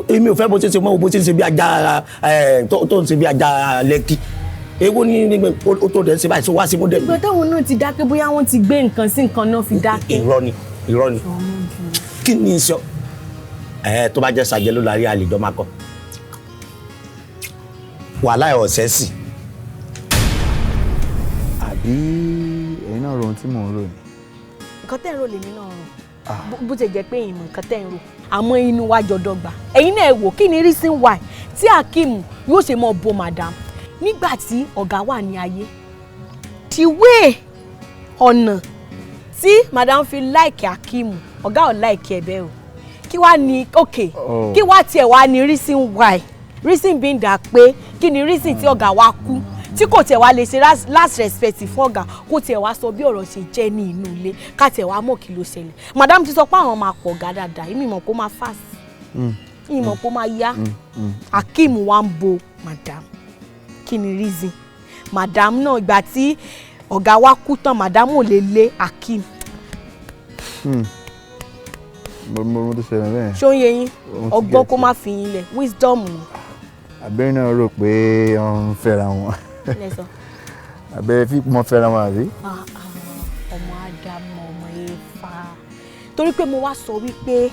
Speaker 18: èmi ò fẹ́ bó ṣe ṣe mọ́, bó ṣe ṣe bí ajá ẹ, tó ń ṣe bí ajá Lẹ́kì. Èwo ni ó tó dẹ̀ ń ṣe báyìí, ṣó wá sí mọ́dẹ̀?
Speaker 2: Ìgbà táwọn náà ti dákẹ́, bóyá wọ́n ti gbé nǹkan sí nǹkan náà fi dákẹ́.
Speaker 18: Irọ́ ni, irọ́ ni. Kí ni sọ ẹ? Tó bá jẹ́ sàjẹ́ ló la rí, àlejò máa kọ́ wàhálà ẹ̀ ọ̀sẹ̀ sí.
Speaker 6: Àbí ẹ̀yin náà ro ohun tí mò ń rò ni?
Speaker 2: Nǹkan tẹ́ ń rò lèmi náà rò. Bó ti jẹ́ pé ìmọ̀ nǹkan tẹ́ ń rò, àmọ́ inú wa jọ dọ́gba. Ẹ̀yin náà ẹ wò, kí ni reason why tí Akeem yóò ṣe mọ́ bo madam nígbà tí ọ̀gá wà ní ayé? The way, ọ̀nà tí madam fi like Akeem, ọ̀gá ò like ẹ̀ bẹ́ẹ̀ o. Kí wá ní, ok,
Speaker 6: Oh.
Speaker 2: kí wá tiẹ̀ wá ní reason why, reason being that pé kí ni reason tí ọ̀gá wa kú tí kò tiẹ̀ wá lè ṣe last respect fún ọ̀gá, kó tiẹ̀ wá sọ bí ọ̀rọ̀ ṣe jẹ́ ní inú ilé, ká tiẹ̀ wá mọ̀ kí ló ṣẹlẹ̀? Madam ti sọ pé àwọn máa pọ̀ ọ̀gá dáadáa. Èmi mọ̀ kó máa fast, ìmọ̀ kó máa yá. Akeem wa ń bo madam, kí ni reason? Madam náà, ìgbà tí ọ̀gá wa kú tán, madam ò lè lé Akeem.
Speaker 6: Mo tó ṣẹlẹ̀ bẹ́ẹ̀.
Speaker 2: Ṣó ń yé yín?
Speaker 6: Ohun ti
Speaker 2: Ọgbọ́n
Speaker 6: get
Speaker 2: kó má fi yín lẹ̀, wisdom ni.
Speaker 6: Abẹ́rẹ́ náà rò pé wọ́n ń fẹ́ra wọn.
Speaker 2: Lẹ sọ.
Speaker 6: Abẹ́rẹ́ fi mọ́ fẹ́ra wọn, àbí?
Speaker 2: Ah, ah, ọmọ Ádámù, ọmọ Éfà, torí pé mo wá sọ wípé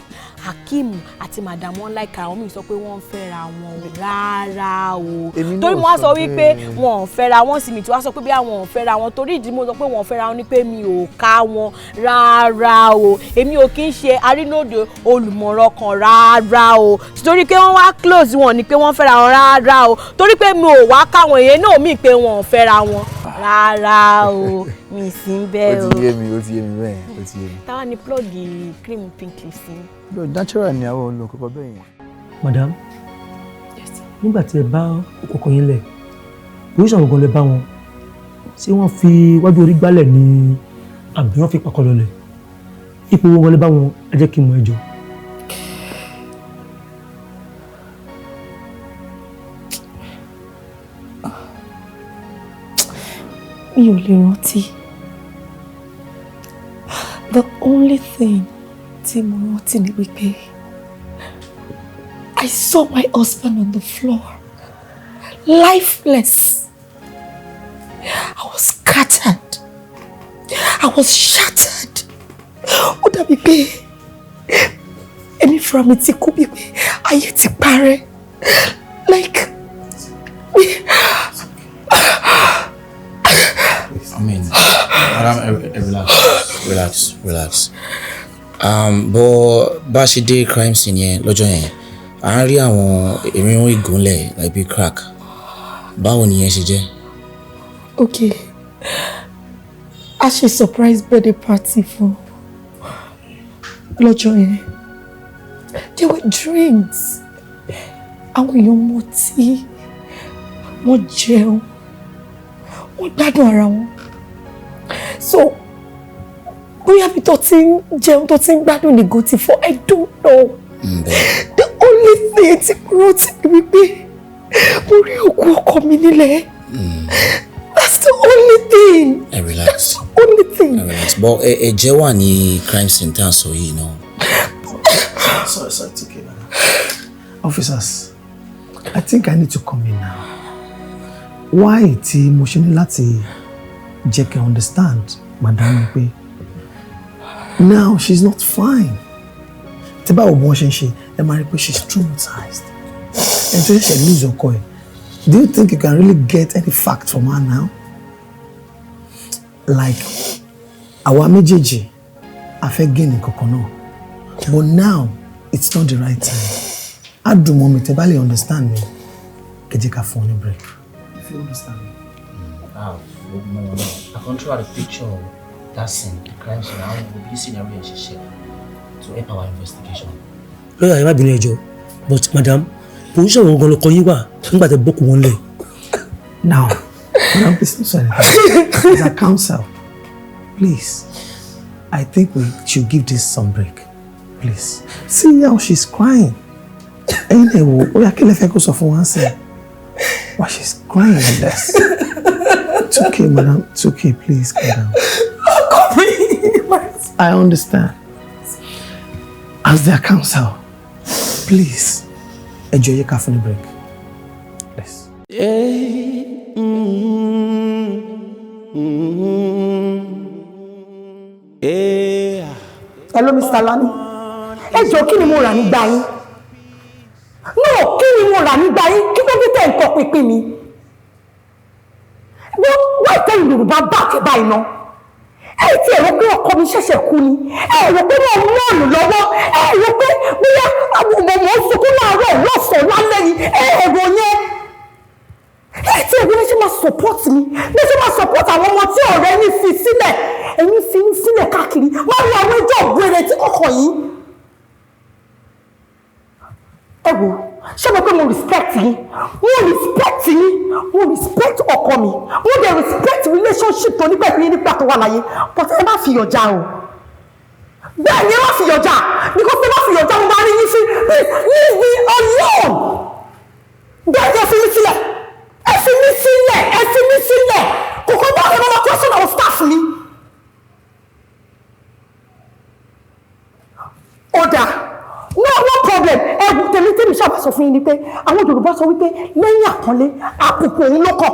Speaker 2: Akeem àti madam wọn like àwọn, mi sọ pé wọ́n ń fẹ́ra wọn o. Rárá o.
Speaker 6: Èmi náà
Speaker 2: Torí mo wá
Speaker 6: sọ
Speaker 2: sọ wípé
Speaker 6: bẹ́ẹ̀.
Speaker 2: wọn ò fẹ́ra wọn sì, mi tí wá sọ pé bí àwọn ò fẹ́ra wọn, torí ìdí mo sọ pé wọn ò fẹ́ra wọn ni pé mi ò ká wọn rárá o. Èmi ò kí ń ṣe arínòde olùmọ̀ràn kan rárá o. Torí pé wọ́n wá close wọn ni pé wọ́n fẹ́ra wọn, rárá o. Torí pé mi ò wá káwọn èèyàn náà mí pé wọn ò fẹ́ra wọn rárá o, mi sì ń bẹ́ẹ̀
Speaker 6: Ó
Speaker 2: o.
Speaker 6: ti yé mi, ó ti yé mi bẹ́ẹ̀, ó ti yé mi.
Speaker 2: Táwa ni plug cream Pink Lips sí.
Speaker 6: No, natural ni, àwọn olùkọ́kọ́ bẹ́ẹ̀ yẹn.
Speaker 14: Madam, nígbà tí ẹ bá ọkọ yín lẹ̀, position gangan lẹ bá wọn? Ṣé wọ́n fi wájú orí gbálẹ̀ ni àbí wọ́n fi pakọlọlẹ̀? Ipò wọn gangan lẹ bá wọn? Ẹ jẹ́ kí n mọ̀, ẹ jọ̀ọ́.
Speaker 19: Mi ò lè rántí. The only thing tí mo rántí ni wípé I saw my husband on the floor, lifeless. I was scattered. I was shattered. Ó dàbí pé èmi fúnra mi ti kú, bí pé ayé ti parẹ́. Like,
Speaker 6: I mean, madam, relax, relax, relax. But bá a ṣe dé crime scene yẹn lọ́jọ́ yẹn, à ń rí àwọn ìrìnwó ìgúnlẹ̀, like bíi crack. Báwo ni yẹn ṣe jẹ́?
Speaker 19: Okay. A ṣe surprise birthday party fún lọ́jọ́ yẹn. There were drinks. Àwọn èèyàn mutí, wọ́n jẹun, wọ́n gbádùn ara wọn. So, bóyá bí tó ti ń jẹun, tó ti ń gbádùn nìgò ti fọ́, I don't know. The only thing tí mo rántí ni wípé mo rí òkú ọkọ mi nílẹ̀. That's the only thing.
Speaker 6: Ẹ relax.
Speaker 19: Only thing.
Speaker 6: Ẹ relax. But ẹ̀jẹ̀ wà ní crime scene tá à ń sọ yìí náà.
Speaker 3: Sorry, sorry, it's okay, madam. Officers, I think I need to come in now. Why tí mo ṣe ní láti jẹ́ kẹ́ understand, madam, ni pé now she's not fine. Tí báwo bí wọ́n ṣe ń ṣe, ẹ máa rí pé she's traumatized. Ẹni tó ṣẹ̀ṣẹ̀ lose ọkọ ẹ̀, do you think you can really get any fact from her now? Like, àwa méjèèjì, a fẹ́ gain nǹkan kan náà. But now, it's not the right time. Á dùn mọ́ mi tẹ́ bá lè understand mi, kẹ́ jẹ́ ká fún ọ ní break. If you understand me.
Speaker 6: Ah, no. I can try to picture that scene, the crime scene, how we scenario yẹn ṣe ṣe to help our investigation.
Speaker 14: Lọ́yà, ẹ má bínú, ẹ jọ̀ọ́, but madam, position wo gan lọkọ yín wà nígbà tẹ́ bọ́kù wọn lẹ̀?
Speaker 3: Now, madam, please don't say anything. As a counsel, please, I think we should give this some break. Please. See how she's crying. Ẹ̀yin náà wò ó yá, kí lẹ fẹ́ kó sọ fún wa ń sìn? Why she's crying like this? It's okay, madam. It's okay. Please calm down. I understand. As their counsel, please, ẹ jọ̀ọ́, yẹ ká fún ní break. Please.
Speaker 5: Yeah. Yeah.
Speaker 7: Hello, Mr. Lani. Ẹ jọ̀ọ́, kí ni mo rà nígbà yín? No, kí ni mo rà nígbà yín? Kí ló dé tẹ̀ ń tọpinpin mi? Wọ́n wá ìtẹ́yìn Yorùbá bá àkẹ́ báyìí ná. Ẹ ti ẹ̀rọ pé ọkọ mi ṣẹ̀ṣẹ̀ kú ni. Ẹ rò pé wọ́n mú ọ̀nù lọ́wọ́. Ẹ rò pé bóyá mo mọ̀ ń sunkún láàárọ̀, lọ́sàn-án, lálẹ́ ni. Ẹ rò yẹn. Ẹ ti ẹ̀rọ ní ṣe máa support mi. Ní ṣe máa support àwọn ọmọ tí ọ̀rẹ́ yín fi sílẹ̀. Ẹ̀yin fi ń sílẹ̀ káàkiri. Wọ́n rí àwọn ẹjọ́ ògbére tí kọ̀kọ̀ yín. Ẹ wò, ṣé mo pé mo respect yín, mo respect yín, mo respect ọkọ mi, mo dẹ̀ respect relationship tó ní pẹ̀lú yín nígbà tó wà láyé, but ẹ má fi yọjà o. Bẹ́ẹ̀ ni, ẹ má fi yọjà, because ẹ má fi yọjà, mo máa rí yín sí. Please leave me alone. Bẹ́ẹ̀ ni, ẹ fi mí sílẹ̀, ẹ fi mí sílẹ̀, ẹ fi mí sílẹ̀. Kòkó bá ẹ máa question àwọn staff mi. Ó dáa, no problem. Ẹ wò, tèmi tèmi sábà sọ fún yín ni pé àwọn Yorùbá sọ wípé lẹ́yìn àpọ́nlé, àbùkù òun ló kàn.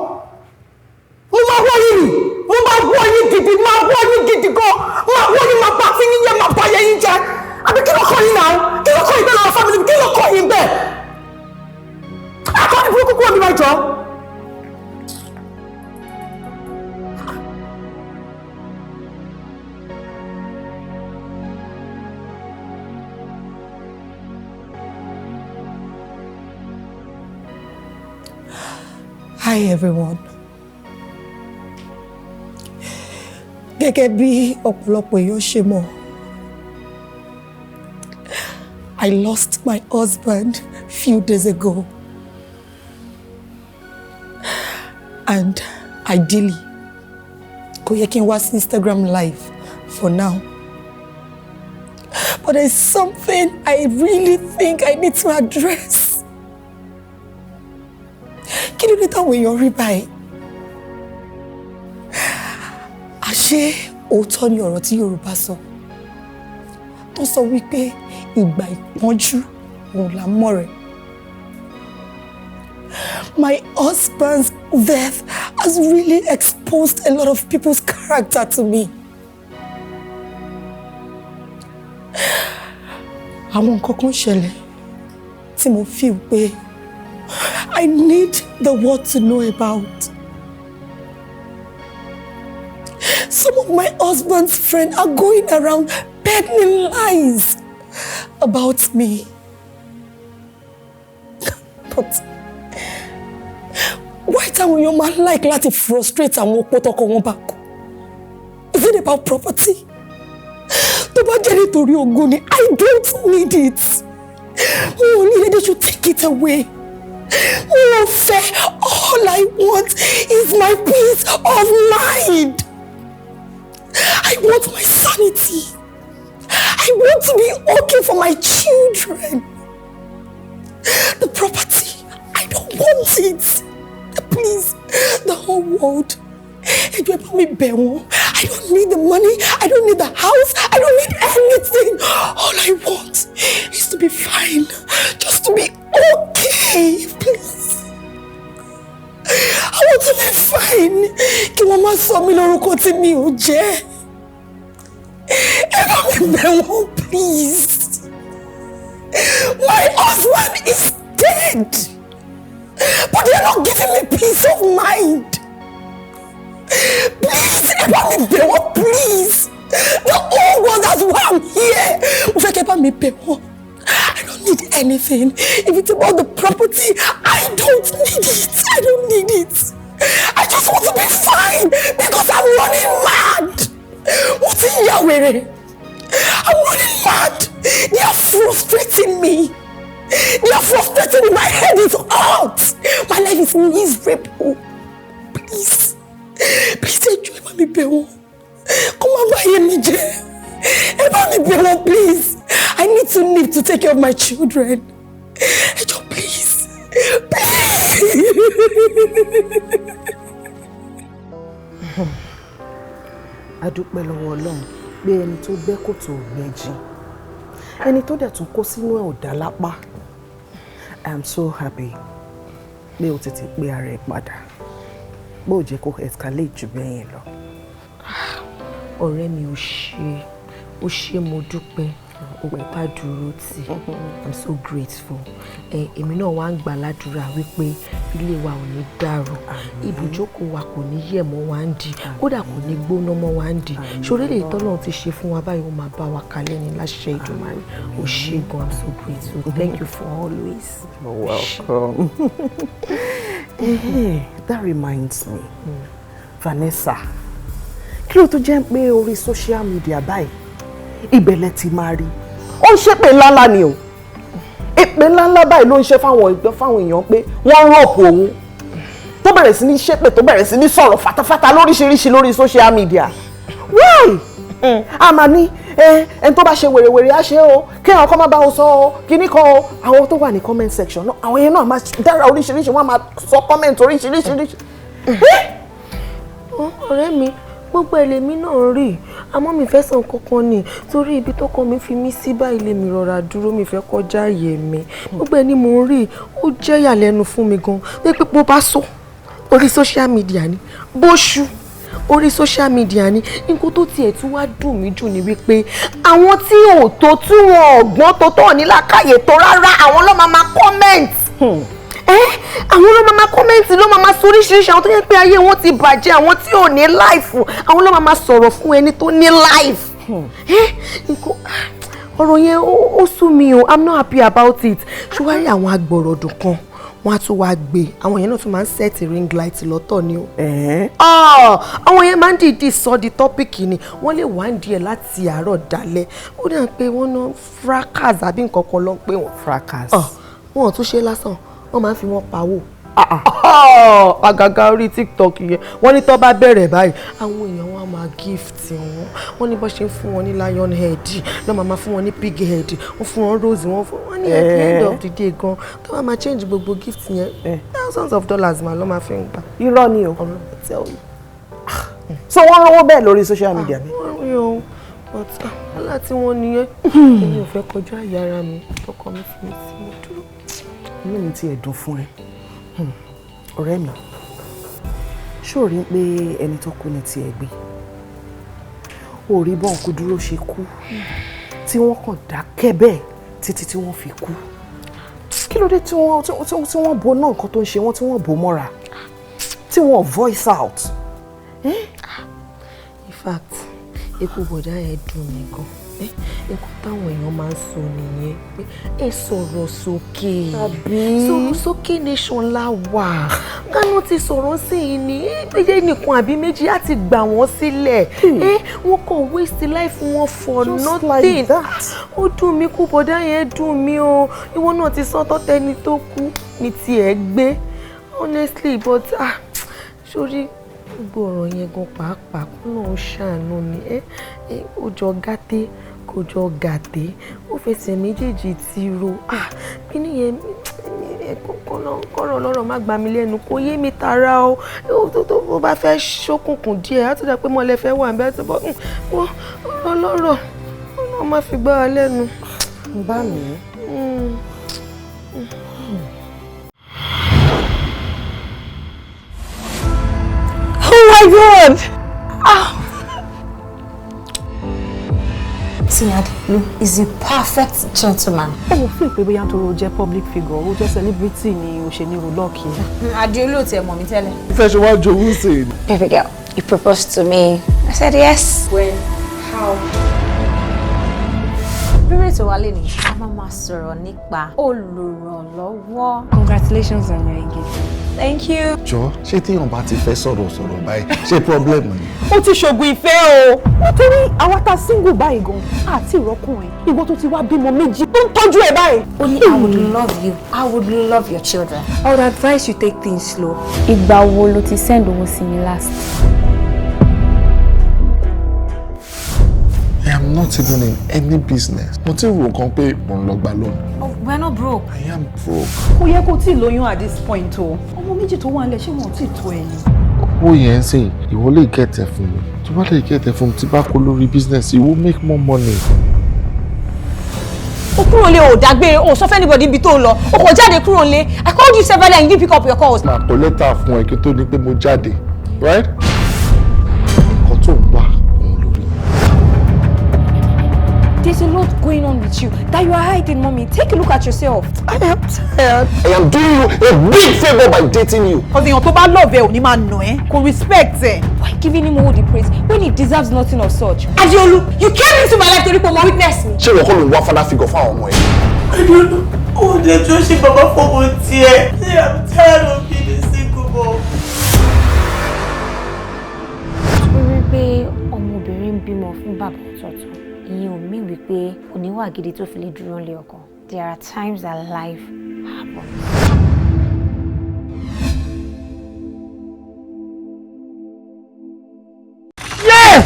Speaker 7: Mo máa wọ́ yín ni, mo máa wọ́ yín gidi, máa wọ́ yín gidi gan, máa wọ́ yín, máa bá tí yín yẹ, máa bá yẹ yín jẹ. Àbí kí ló kọ́ yín náà? Kí ló kọ́ yín bẹ́ẹ̀ lọ́wọ́ family? Kí ló kọ́ yín bẹ́ẹ̀? Akọni burúkú, kúrò mi máa jọ. Hi everyone. Gẹ́gẹ́ bí ọ̀pọ̀lọpọ̀ èèyàn ṣe mọ̀, I lost my husband few days ago. And ideally, kò yẹ kí n wá sí Instagram live for now. But there's something I really think I need to address. Kí ló dé táwọn èèyàn rí báyìí? Àṣé òótọ́ ni ọ̀rọ̀ tí Yorùbá sọ tó sọ wípé ìgbà ìpọ́njú òun là ń mọ̀rẹ́. My husband's death has really exposed a lot of people's character to me. Àwọn nǹkan kan ṣẹlẹ̀ tí mo feel pé I need the world to know about. Some of my husband's friends are going around peddling lies about me. But why táwọn èèyàn máa like láti frustrate àwọn opó tọkọ wọn bá kú? Is it about property? Tó bá jẹ́ nítorí ogún ni, I don't need it. Mi ò ní it, they should take it away. Mi ò fẹ́. All I want is my peace of mind. I want my sanity. I want to be okay for my children. The property, I don't want it. Please, the whole world. Ẹ jọ̀ọ́, ẹ bá mi bẹ̀ wọ́n. I don't need the money. I don't need the house. I don't need anything. All I want is to be fine. Just to be okay, please. I want to be fine. Kí wọ́n má sọ mí lórúkọ tí mi ò jẹ́. Ẹ bá mi bẹ̀ wọ́n, please. My husband is dead. But they are not giving me peace of mind. Please, ẹ bá mi bẹ̀ wọ́n, please. The whole world, that's why I'm here. Mo fẹ́ kẹ́ bá mi bẹ̀ wọ́n. I don't need anything. If it's about the property, I don't need it. I don't need it. I just want to be fine because I'm running mad. Mo ti ń ya wèrè. I'm running mad. They are frustrating me. They are frustrating me. My head is hot. My life is miserable. Please. Please, ẹ jọ̀ọ́, ẹ bá mi bẹ̀ wọ́n. Kó má bá ayé mi jẹ́. Ẹ bá mi bẹ̀ wọ́n, please. I need to live to take care of my children. Ẹ jọ̀ọ́, please. Please.
Speaker 3: A dúpẹ́ lọ́wọ́ Ọlọ́run pé ẹni tó gbẹ́ kòtò ò gbẹ́ jìn, ẹni tó dẹ̀ tún kó sínú ẹ̀ ò dá lápá. I am so happy pé o tètè pé ara ẹ̀ padà, bó o jẹ́ kó escalate jù bẹ́ẹ̀ yẹn lọ.
Speaker 2: Ọ̀rẹ́ mi, ò ṣe, ó ṣe, mo dúpẹ́ òpá dúró tì. I'm so grateful. Ẹ èmi náà wá ń gbà ládùúrà wípé ilé wa ò ní dàrú, ibùjókòó wa kò ní yẹ̀ mọ́ wa ń di, kódà kò ní gbóná mọ́ wa ń di. Ṣoré lè tọ́lọ́run ti ṣe fún wa báyìí, ó máa bá wa kalẹ̀ ní láṣẹ Ìdùmarè. Ó ṣe gan. I'm so grateful. Thank you for always.
Speaker 3: You're welcome. Hey, that reminds me, Vanessa, kí ló tó jẹ́ pé orí social media báyìí ibẹ̀ lẹ ti máa rí ó ń ṣépè ńláńlá ni o? Èpè ńláńlá báyìí ló ń ṣe fáwọn èèyàn pé wọ́n rọ̀pò òun, tó bẹ̀rẹ̀ sí ní ṣépè, tó bẹ̀rẹ̀ sí ní sọ̀rọ̀ fatafata lóríṣiríṣi lórí social media. Why? Àmà ní ẹni tó bá ṣe wèrèwèrè á ṣe o, kéèyàn kọ́ má bá wọn sọ o, kíní kan o. Àwọn tó wà ní comment section náà, àwọn yẹn náà máa dára oríṣiríṣi, wọ́n máa sọ comment oríṣiríṣi.
Speaker 2: Ọ̀rẹ́ mi, gbogbo ẹlẹ́mí náà rí, àmọ́ mi fẹ́ sàn kankan ni, torí ibi tó kọ́ mi fi mí sí báyìí lèmi rọra dúró, mi fẹ́ kọjá àyè mi. Gbogbo ẹni mò ń rí, ó jẹ́ ìyàlẹ́nu fún mi gan pé bó bá sọ orí social media ni, bó ṣu orí social media ni. Nǹkan tó tiẹ̀ tún wá dùn mí jù ni wípé àwọn tí ò tó, tí wọn ọ̀gbọ́n tó tọ̀ ní làákàyè tó rárá, àwọn ló máa comment. Àwọn ló máa comment, ló máa sọ oríṣiríṣi. Àwọn tó yẹ pé ayé wọn ti bàjẹ́, àwọn tí ò ní life, àwọn ló máa sọ̀rọ̀ fún ẹni tó ní life. Nǹkan ọ̀rọ̀ yẹn, ó sú mi o. I'm not happy about it. Ṣùgbọ́n àwọn agbọ̀rọ̀dùn kan, wọ́n á tún wá gbé. Àwọn yẹn náà tún máa ń set ring light lọ́tọ̀ ni o. Àwọn yẹn máa ń dìídì sọ di topic ni. Wọ́n lè wá ń díẹ̀ láti àárọ̀ dalẹ́. Ó dà pé wọ́n ná fracas àbí nǹkan kan ló ń pè wọ́n.
Speaker 3: Fracas.
Speaker 2: Wọn ò tún ṣe lásán, wọ́n máa ń fi wọ́n pawó. Àgàgà orí TikTok yẹn, wọ́n ní tó bá bẹ̀rẹ̀ báyìí, àwọn èèyàn wọn á máa gift wọn. Wọ́n ní bó ṣe ń fún wọn ní lion head lọ́ máa fún wọn ní pig head, wọ́n fún wọn rose, wọ́n fún wọn ní, at the end of the day gan, tó bá máa change gbogbo gift yẹn, thousands of dollars ma ló máa fi ń gbà.
Speaker 3: Irọ́ ni o.
Speaker 2: Ọlọ́run tell you.
Speaker 3: So wọ́n rówó bẹ́ẹ̀ lórí social media mi.
Speaker 2: Wọ́n rí o, but wàhálà tí wọ́n nìyẹn. Èmi ò fẹ́ kọjá àyè ara mi. Tọkọ mi fi mi sí, mo dúró.
Speaker 3: Inú mi ti ẹ̀ dùn fún ẹ.
Speaker 20: Ọ̀rẹ́ mi, ṣó rí pé ẹni tó kú ni tiẹ̀ gbé? Ó rí bọ́ǹkú dúró ṣe kú, tí wọ́n kàn dákẹ́ bẹ́ẹ̀ títí tí wọ́n fi kú. Kí ló dé tí wọ́n bo náà nǹkan tó ń ṣe wọ́n, tí wọ́n bò mọ́ra, tí wọ́n voice out?
Speaker 21: In fact, ikú bọ̀dá ẹ̀ dùn mí gan. Nǹkan táwọn èèyàn máa ń sọ nìyẹn pé ẹ sọ̀rọ̀ sókè. Sọ̀rọ̀ sókè nation la wà. Kánú ti sọ̀rọ̀ sí i ní ẹgbẹ́ nìkan àbí méjì á ti gbà wọ́n sílẹ̀. Wọ́n kàn waste life wọn for nothing.
Speaker 20: Like that.
Speaker 21: Ó dùn mí, kú bọ̀dá yẹn dùn mí o. Ìwọ náà ti sọ tọ́tẹ́ni tó kú ní tiẹ̀ gbé. Honestly, but sórí gbogbo ọ̀rọ̀ yẹn gan pàápàá, kó náà ṣàánú ni. Ó jọ gàtẹ́, kò jọ gàtẹ́, ó fẹsẹ̀ méjèèjì ti ro. Kí nìyẹn? Kọ́rọ̀ lọ́rọ̀ má gbà mí lẹ́nu, kò yé mi tara o. Tó bá fẹ́ ṣókùnkùn díẹ̀, á tún dà pé mọ́lẹ̀ fẹ́ wà níbẹ̀, tó bọ́ ọ̀rọ̀ lọ́rọ̀ náà má fi gbá wa lẹ́nu.
Speaker 20: Bá mi.
Speaker 19: Oh my God! Oh.
Speaker 22: Adeolu is a perfect gentleman.
Speaker 23: Ó wò fún ìpè bóyá nítorí o jẹ́ public figure, o jẹ́ celebrity ni o ṣe ní ro lọ́ọ̀kì.
Speaker 22: Adeolu ò tiẹ̀ mọ̀ mí tẹ́lẹ̀.
Speaker 24: Ìfẹ́ ṣe wá jowú sí i.
Speaker 22: Baby girl, you proposed to me. I said yes.
Speaker 4: When? How?
Speaker 22: Lórí ètò wa lénìí, a máa máa sọ̀rọ̀ nípa olùrànlọ́wọ́.
Speaker 4: Congratulations on your engagement.
Speaker 22: Thank you.
Speaker 24: Jọ, ṣé téèyàn bá ti fẹ́ sọ̀rọ̀ sọ̀rọ̀ báyìí, ṣé problem ni?
Speaker 23: Ó ti ṣògùn ìfẹ́ o. Nítorí àwa ta single báyìí gan, àti ìrọ́kùnrin, ìwọ tó ti wá bímọ méjì tó ń tọ́jú ẹ̀ báyìí.
Speaker 22: Ó ní I would love you, I would love your children.
Speaker 4: I would advise you take things slow.
Speaker 16: Ìgbà wo lo ti send owó sí mi last?
Speaker 24: I am not even in any business. Mo ti rò kan pé mo ń lọ gba loan.
Speaker 22: Oh, we're not broke.
Speaker 24: I am broke.
Speaker 23: Kò yẹ kó tí ì lóyún at this point o. Ọmọ méjì tó wà nílẹ̀, ṣé wọn ò tí ì tó ẹni?
Speaker 24: Owó yẹn ń sìn, ìwọ lè get ẹ̀ fún mi. Tó bá lè get ẹ̀ fún mi, tí bá kó lórí business, you will make more money.
Speaker 2: O kúrò lé, o dágbére, o sọ fún anybody ibi tó ń lọ, o kò jáde kúrò lé. I called you severally and you didn't pick up your calls.
Speaker 24: Màá kọ lẹ́tà fún ẹ kí n tó ní pé mo jáde, right? Nǹkan tó ń wá òun lórí.
Speaker 4: There's a lot going on with you that you are hiding, mommy. Take a look at yourself.
Speaker 24: I am tired. I am doing you a big favour by dating you.
Speaker 23: Ọ̀sìyàn tó bá love ẹ ò ní máa nà ẹ́, kò respect ẹ.
Speaker 4: Why giving him all the praise when he deserves nothing of such?
Speaker 2: Adeolu, you came into my life torí pé o mọ weakness mi.
Speaker 24: Ṣé ìwọ kọ́ ló ń wá father figure fún àwọn ọmọ ẹ?
Speaker 9: Adeolu, ó dé tó ṣe bàbá fọmọ tiẹ̀. I'm tired of being a single mom.
Speaker 22: Torí pé ọmọbìnrin ń bímọ fún bàbá ọ̀tọ̀ọ̀tọ̀, ìyẹn ò mí wípé oníwà gidi tó fi lè dúró lé ọkọ. There are times that life happens.
Speaker 8: Yeah!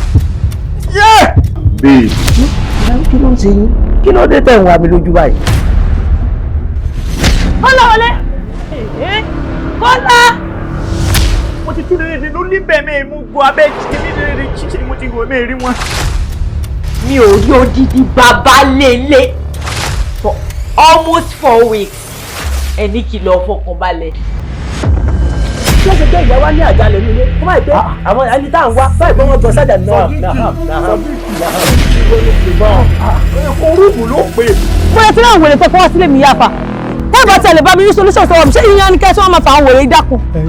Speaker 8: Yeah!
Speaker 24: Babe.
Speaker 13: Kí ló ń ṣe yín? Kí ló dé tẹ̀ ń wá mi lójú báyìí?
Speaker 2: Kọ́lá wọlé! Kọ́lá!
Speaker 8: Mo ti tún lè ló níbẹ̀ mi mú gbọ́ abẹ́ jíjí ní ṣíṣe mo ti wọ̀ mí rí wọn.
Speaker 9: Mi ò rí odidi bàbá lélẹ̀ for almost 4 weeks, ẹni kìlọ̀ fọkànbalẹ̀.
Speaker 13: Ṣé ó ṣe pé ìyá wa ní àjálẹ̀ nílé kó má pé àwọn ẹni tá à ń wá báyìí pé wọ́n gbọ́ sájà náà náà
Speaker 8: Orúkú ló pè.
Speaker 2: Bóyá tí láwọn wèrè tó fọwọ́ sílé mi yá fa. Wọ́n bá tẹ̀lé bá mi rí solution sọ̀rọ̀ mi, ṣé ìyẹn ni kẹ́ tí wọ́n máa fa àwọn wèrè dákun.
Speaker 12: Ẹ ẹ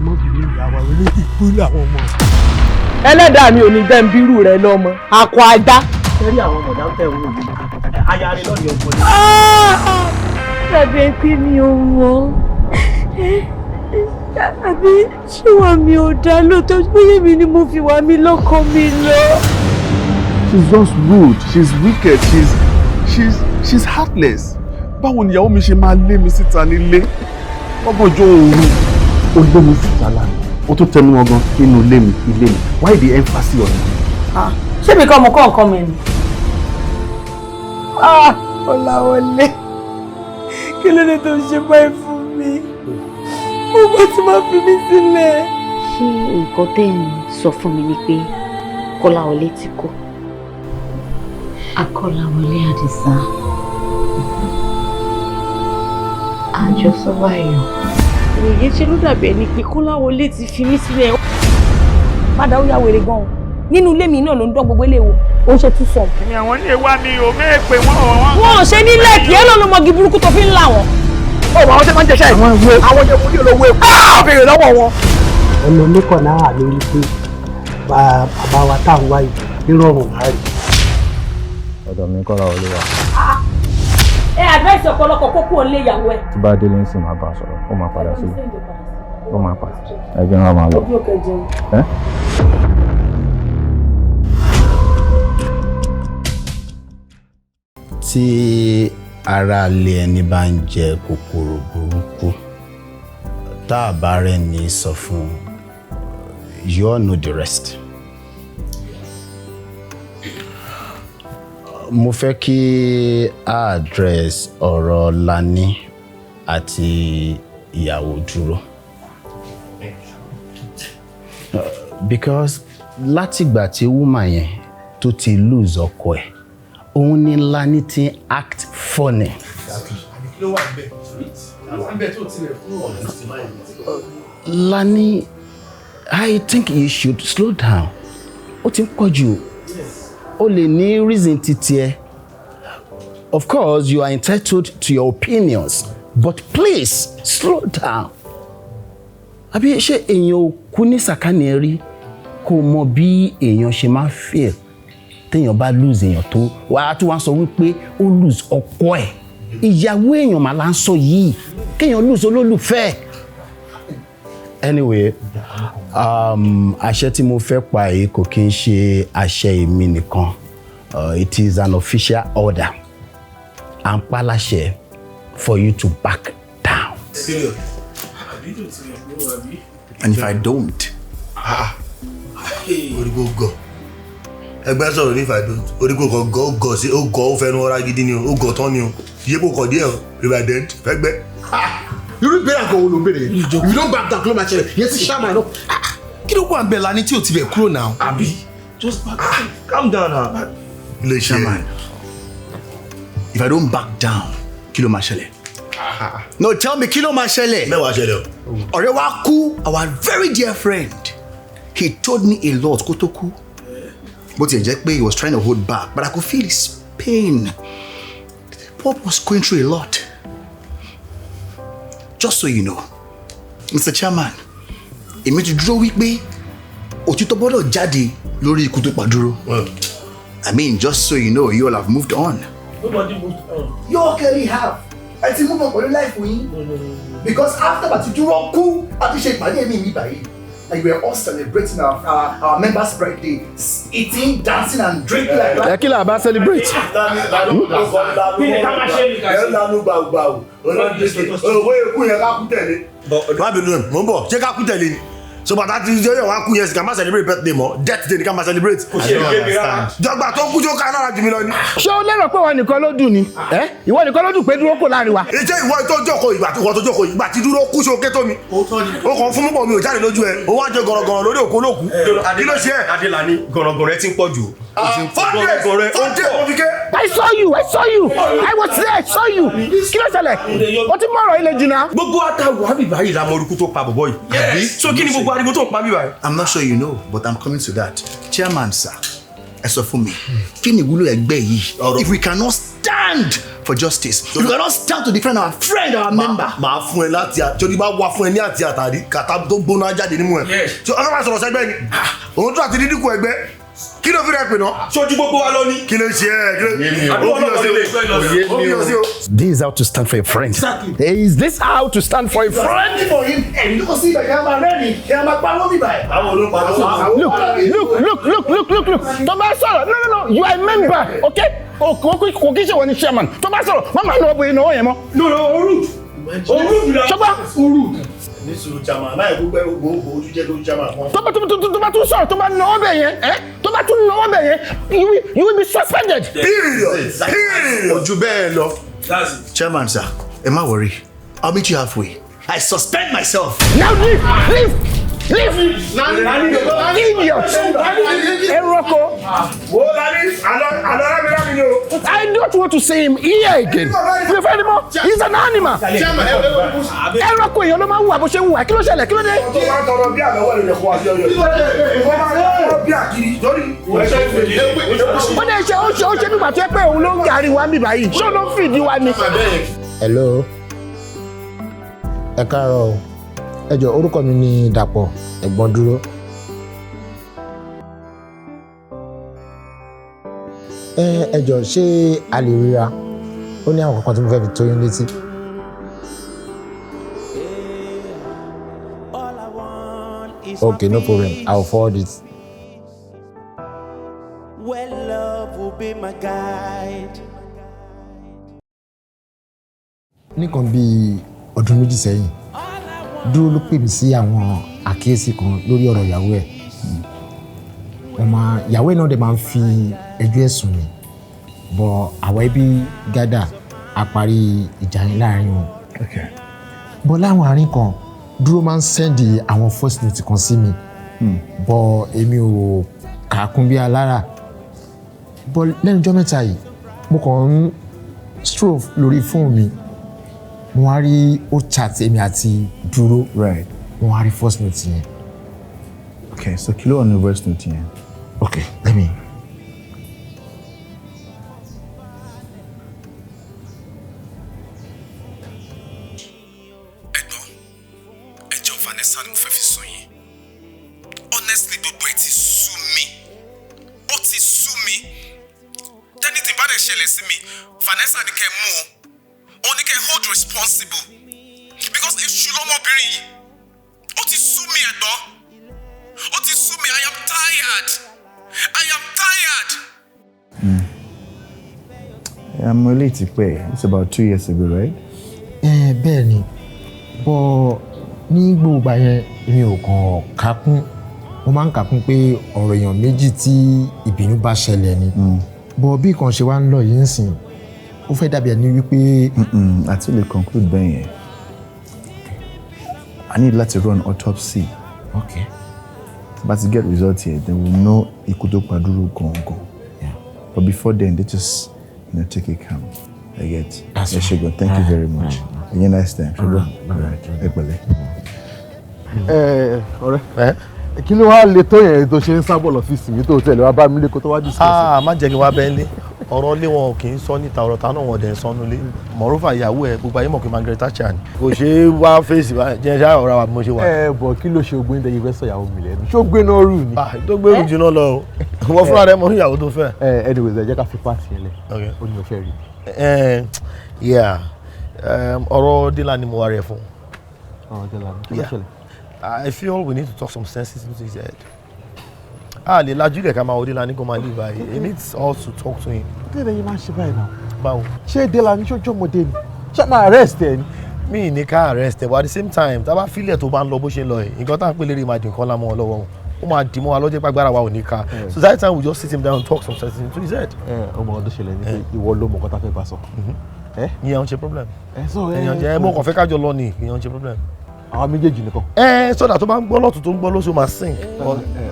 Speaker 12: mọ bìbí ìyá wa, olóyè ikú làwọn ọmọ.
Speaker 9: Ẹlẹ́dàá mi ò ní jẹ́ ń bírù rẹ lọ́mọ akọ ajá.
Speaker 13: Ṣé rí àwọn ọmọdé tẹ̀ ń wò yìí, aya rẹ lọ́ọ̀dì ọkọ ni.
Speaker 19: Tàbí pé mi ò mọ̀, àbí ṣé wà mí ò dá lóòótọ́, bóyá èmi ni mo fi wà mí lọ́kọ mi lọ.
Speaker 24: She's just rude, she's wicked, she's heartless. Báwo ni ìyàwó mi ṣe máa lé mi síta nílé lọ́gànjọ́ òru? Ó lé mi síta lánàá. Ó tún tẹnu wọn gan nínú ilé mi, ilé mi. Why the emphasis on it?
Speaker 2: Ṣé mi kọ́ mo kọ́ nǹkan mi ni?
Speaker 9: Ọláwọlé, kí ló dé tó ń ṣe báyìí fún mi? Mo bá ti máa fi mí sílẹ̀.
Speaker 22: Ṣé nǹkan tẹ́ ń sọ fún mi ni pé Kọ́láwọlé ti kú? Akọ́láwọlé Àdìsá. Àjọsọ báyọ̀.
Speaker 2: Òye ṣe ló dàbí ẹni pé Kọ́láwọlé ti fi mí sílẹ̀.
Speaker 23: Padà ó yá wèrè gan-an. Nínú ilé mi náà ló ń dán gbogbo ilé wo. Ó ń ṣe tú sọ.
Speaker 8: Èmi àwọn ilé wa mi ò mẹ́ẹ̀pẹ̀ wọ́n wọ́n.
Speaker 2: Wọ́n ò ṣe ní lẹ́ẹ̀kì ẹ̀ lọ́nà mọ́gi burúkú tó fi ń là wọ́n.
Speaker 13: Ó mọ àwọn tí wọ́n ń jẹṣẹ́ yìí. Àwọn jẹ kúndé olówó epo. Á béèrè lọ́wọ́ wọn.
Speaker 12: Ẹnu oníkọ̀ náà lórí pé bàbá wa tá à ń wá yìí nírọ̀rùn láàrin.
Speaker 6: Ọ̀dọ̀ mi kọ́ra olúwa.
Speaker 2: Ẹ àdírẹ́sì ọ̀pọ̀lọpọ̀ kókó òun lé ìyàwó ẹ̀.
Speaker 6: Tí bá délé ń sìn máa bá a sọ̀rọ̀, ó máa padà sílé. Ó máa padà. Ẹ jẹ́ wọn máa lọ.
Speaker 2: Ojú òkè jẹun.
Speaker 6: Ẹ́
Speaker 18: Tí ara ilé ẹni bá ń jẹ kòkòrò burúkú, tá a bá rẹ́ni sọ fún, you all know the rest. Mo fẹ́ kí a address ọ̀rọ̀ Lani àti ìyàwó Dúró. Because látìgbà tí woman yẹn tó ti lose ọkọ ẹ̀, òun ni Lani ti ń act funny.
Speaker 17: Kí ló wà ń bẹ̀? Kí ló wà ń bẹ̀ tó tilẹ̀ fún ọ̀nà sí máa yìí?
Speaker 18: Lani, I think you should slow down. Ó ti ń pọ̀ jù. O lè ní reason titi ẹ. Of course, you are entitled to your opinions, but please slow down. Àbí ṣé èèyàn ò kú ní sàkání ẹ rí kó mọ bí èèyàn ṣe máa feel téèyàn bá lose èèyàn tó wàá tún wá sọ wípé ó lose ọkọ ẹ̀, ìyàwó èèyàn mà là ń sọ yìí, kéèyàn lose olólùfẹ́ ẹ̀. Anyway, àṣẹ tí mo fẹ́ pa yìí kò kí n ṣe àṣẹ èmi nìkan. It is an official order. À ń pa láṣẹ for you to back down.
Speaker 1: And if I don't?
Speaker 17: Orígbó gọ̀. Ẹgbẹ́ sọ̀rọ̀ ní if I don't. Orígbó kan gọ̀ ó gọ̀ sí ó gọ̀ ó fẹnu ọ̀rá gidi ni o, ó gọ̀ tán ni o. Yépo kọ̀ díẹ̀ o, if I don't, fẹ́ gbẹ́.
Speaker 1: Irú ìbéèrè àgọ́ wo ló ń béèrè? If you don't back down, kí ló máa ṣẹlẹ̀? Yẹn ti ṣáàmà náà. Kí ló wà ń bẹ̀ Lani tí ò ti bẹ̀ kúrò náà?
Speaker 3: Àbí just back down. Calm down now.
Speaker 17: Lè ṣe.
Speaker 1: Chairman, if I don't back down, kí ló máa ṣẹlẹ̀? No, tell me, kí ló máa ṣẹlẹ̀?
Speaker 17: Mẹ́wàá ṣẹlẹ̀ o.
Speaker 1: Ọ̀rẹ́ wa kú, our very dear friend. He told me a lot kó tó kú. Bó tiẹ̀ jẹ́ pé he was trying to hold back, but I could feel his pain. Bob was going through a lot. Just so you know, Mr. Chairman, èmi ti dúró wípé òtítọ́ gbọ́dọ̀ jáde lórí ikú tó pa Dúró. I mean, just so you know, you all have moved on.
Speaker 3: Nobody moved on.
Speaker 1: You all clearly have. Ẹ ti move on pẹ̀lú life yín. Because after bàtí Dúró kú, a ti ṣe ìpàdé mi mi báyìí. Like we were all celebrating our members' birthday, eating, dancing and drinking like that.
Speaker 18: Ẹ kí là bá celebrate.
Speaker 17: Ẹ lanu gbàgbàwò. Owó ikú yẹn ká kú tẹ̀lé. Má bínú ẹ̀, mò ń bọ̀, ṣé ká kú tẹ̀lé ni? So bàtà ti ṣe wá kú yẹn sì ká má celebrate birthday mọ́, death day ni ká má celebrate. Jọgbà tó kú tó ká lára jù mí lọ ni.
Speaker 18: Ṣé o lérò pé ìwọ nìkan ló dùn ni? Ẹ ìwọ nìkan ló dùn pé Dúró kò láàrin wa.
Speaker 17: Ìjẹ́ ìwọ tó jókòó ìgbà tí ìwọ tó jókòó ìgbà tí Dúró kú ṣe ké tó mi. O kàn fún púpọ̀ mi ò jáde lójú ẹ, o wá jẹ gọ̀rọ̀gọ̀rọ̀ lórí òkú olókùú. Kí ló ṣe ẹ́?
Speaker 3: Adélani, gọ̀rọ̀gọ̀rọ̀ ẹ ti ń pọ̀ jù.
Speaker 17: 4 days, 4 days mo fi ké.
Speaker 18: I saw you, I saw you, I was there, I saw you. Kí ló ṣẹlẹ̀? O ti mú ọ̀rọ̀ ilé jìnnà.
Speaker 3: Gbogbo àtàwọn àbíbá yìí la mọ orúkú tó pa bọ̀bọ̀ yìí. So kí ni gbogbo ariwo tó ń pa bíbá yìí?
Speaker 1: I'm not sure you know, but I'm coming to that. Chairman, sir, ẹ sọ fún mi, kí ni ìwúlò ẹgbẹ́ yìí? If we cannot stand for justice, if we cannot stand to defend our friend, our member.
Speaker 17: Màá fún ẹ láti à tí o ní bá wá fún ẹ ní àti àtàrí kàtà tó gbóná jáde nímú ẹ. Ṣé ọlọ́pàá sọ̀rọ̀ sẹ́gbẹ́ ni? Òun tó àti dídínkù ẹgbẹ́. Kí ló fi rẹ̀ pè náà?
Speaker 3: Ṣojú gbogbo wa lọ ni.
Speaker 17: Kí ló ṣe ẹ́? Kí ló ó fi ọ sí o? Ó fi ọ sí o.
Speaker 18: This is how to stand for a friend. Is this how to stand for a friend?
Speaker 1: Standing for him, ẹ̀yin ló sí ibẹ̀ kí a máa rẹ́rìn-ín, kí a máa parọ́ bíbá ẹ̀.
Speaker 17: Àwọn olóńpa
Speaker 18: Look, look, look, look, look, look, look. Tó bá sọ̀rọ̀, no, no, no, you are a member, okay? O kò kí ṣe wọ́n ní chairman. Tó bá sọ̀rọ̀, má máa náwó bóyá náwó yẹn mọ́.
Speaker 3: No, no, o rude. O rude na.
Speaker 18: Ṣọgbà.
Speaker 3: O rude.
Speaker 17: Ní sùúrù chairman, máa gbogbo gbogbo ojú jẹ́ lójú chairman kan.
Speaker 18: Tó bá tún sọ̀rọ̀, tó bá náwó bẹ̀ yẹn, ẹ́ tó bá tún náwó bẹ̀ yẹn, you will be suspended.
Speaker 17: Period. Period.
Speaker 1: Ojú bẹ́ẹ̀ lọ. Chairman, sir, ẹ má worry, I'll meet you halfway. I suspend myself.
Speaker 18: Now leave, leave.
Speaker 8: Leave! Idiot! Ẹranko. I don't want to see him here again. Mi ò fẹ́ ni mọ́. He's an animal. Ẹranko èèyàn ló máa ń hùwà bó ṣe ń hùwà. Kí ló ṣẹlẹ̀? Kí ló dé? Ó dẹ̀ ṣe ó ṣe bí gbàtọ́ pé òun ló ń gàrí wa mi báyìí. Ṣé òun ló ń fìdí wa ni?
Speaker 10: Hello, ẹ káàárọ̀ o. Ẹ jọ̀ọ́, orúkọ mi ni Dàpọ̀, ẹ̀gbọ́n Dúró. Ẹ jọ̀ọ́, ṣé a lè ríra? Ó ní àwọn kankan tí mo fẹ́ fi tó yín létí. Okay, no problem. I will forward it.
Speaker 5: Where love will be my guide.
Speaker 10: Nìkan bíi ọdún 2 sẹ́yìn, Dúró ló pè mí sí àwọn àkíyèsí kan lórí ọ̀rọ̀ ìyàwó ẹ̀. Wọ́n máa ìyàwó ẹ̀ náà dẹ̀ máa ń fi ẹjọ́ ẹ̀ sùn mí, bọ̀ àwọn ẹbí gádà a parí ìjà yẹn láàrin wọn. Bọ̀ láwọn àárín kan, Dúró máa ń send àwọn voice note kan sí mi, bọ̀ èmi ò kà á kún bí alára. Bọ̀ lẹ́nu ọjọ́ mẹ́ta yìí, mo kàn ń stroll lórí fóònù mi, mo wá rí ó chat èmi àti Dúró. Mo wá rí voice note yẹn.
Speaker 6: Okay, so kí ló wà ní voice note yẹn?
Speaker 10: Okay, let me.
Speaker 3: Ẹjọ́ Vanessa ni mo fẹ́ fi sùn yín. Honestly, gbogbo ẹ̀ ti sú mi, ó ti sú mi. Tẹ́nìtì bá dẹ̀ ṣẹlẹ̀ sí mi, Vanessa ni kẹ́ ẹ mú o, òun ni kẹ́ ẹ hold responsible, because èṣù lọ́mọbìnrin yìí. Ó ti sú mi, ẹ̀gbọ́n, ó ti sú mi. I am tired, I am tired.
Speaker 6: I'm really ti pẹ́. It's about 2 years ago, right?
Speaker 10: Ẹ bẹ́ẹ̀ ni, bọ́ ní gbogbo ìgbà yẹn, èmi ò kàn kákún. Mo máa ń kàkún pé ọ̀rọ̀ èèyàn méjì tí ìbínú bá ṣẹlẹ̀ ni, bọ́ bí nǹkan ṣe wá ń lọ yìí ń sìn, ó fẹ́ dàbí ẹni wípé.
Speaker 6: Àti lè conclude bẹ́ẹ̀ yẹn, I need láti run autopsy.
Speaker 10: Okay.
Speaker 6: Tí bá ti get result here, then we know ikú tó pa Dúró gangan. But before then, they just take it calm. I get.
Speaker 10: That's
Speaker 6: Ẹ ṣé gan, thank you very much. Again next time. Ṣùgbọ́n, alright, ẹ pẹ̀lẹ́.
Speaker 24: Ẹ ọ̀rẹ́, kí ló wá le tó yẹn tó ṣe ń sábọ̀ lọ́fíìsì mi tó tẹ̀lé wá bá mi lẹ́kọ̀ọ́ tó wá discuss?
Speaker 11: Ah, má jẹ́ kí n wá bẹ́ẹ̀ lé. Ọ̀rọ̀ lé wọn kì í sọ níta, ọ̀rọ̀ táwọn wọn dẹ̀ ń sọ nulẹ̀. Mọ̀rúfà, ìyàwó ẹ̀, gbogbo ayé mọ̀ pé Margaret Thatcher ni. Kò ṣe é wá fèsì báyìí, jẹ́ ṣáà ọ̀rọ̀ wa bí mo ṣe wà.
Speaker 24: Ẹ bọ̀, kí ló ṣe ogun ìdẹ́yẹ fẹ́ sọ ìyàwó mi lẹ́nu? Ṣó gbé náà rù ni?
Speaker 11: Tó gbé rù jiná lọ o. Wọ́n fúnra rẹ̀ mọ ìyàwó tó fẹ́.
Speaker 24: Ẹ anyways, ẹ jẹ́ ká fi pàṣẹ yẹn lẹ̀. Ó ní mo fẹ́ rí.
Speaker 11: Yeah, ọ̀rọ̀ Délà ni mo wá rẹ̀ fún.
Speaker 24: Ọ̀rọ̀ Délà ni, kí ló ṣẹlẹ̀?
Speaker 11: I feel we need to talk some sense into his head. A lè lajú ilẹ̀ ká máa wo Délà ní kó máa live báyìí. He needs us to talk to him.
Speaker 24: Kí ló yẹ máa ṣe báyìí náà?
Speaker 11: Báwo?
Speaker 24: Ṣé Délà ní ṣojú ọmọdé ni? Ṣé máa arrest ẹ ni?
Speaker 11: Mi ní ká arrest ẹ, but at the same time, tá a bá filẹ̀ tó bá ń lọ bó ṣe ń lọ yìí, nǹkan tá à ń pè lérí máa di nǹkan lámọ́ ọ lọ́wọ́ wọn. Ó máa dì mọ́ wa lọ́jọ́ pàgbára wa ò ní ká. So that time we just sit him down and talk some sense into his head.
Speaker 24: Ẹ ọmọ ọdún ṣẹlẹ̀ ni pé ìwọ ló mọ nǹkan tá a fẹ́ bá sọ.
Speaker 11: Ìyẹn ò ń ṣe problem.
Speaker 24: Ẹ sọ ẹ.
Speaker 11: Ìyẹn ò ń ṣe ẹ, mo kàn fẹ́ kájọ lọ ni, ìyẹn ò ń ṣe problem.
Speaker 24: Àwọn méjèèjì nìkan.
Speaker 11: Ẹ sọdà tó bá ń gbọ́ lọ́tún tó ń gbọ́ lóṣù máa sink.
Speaker 24: Ẹ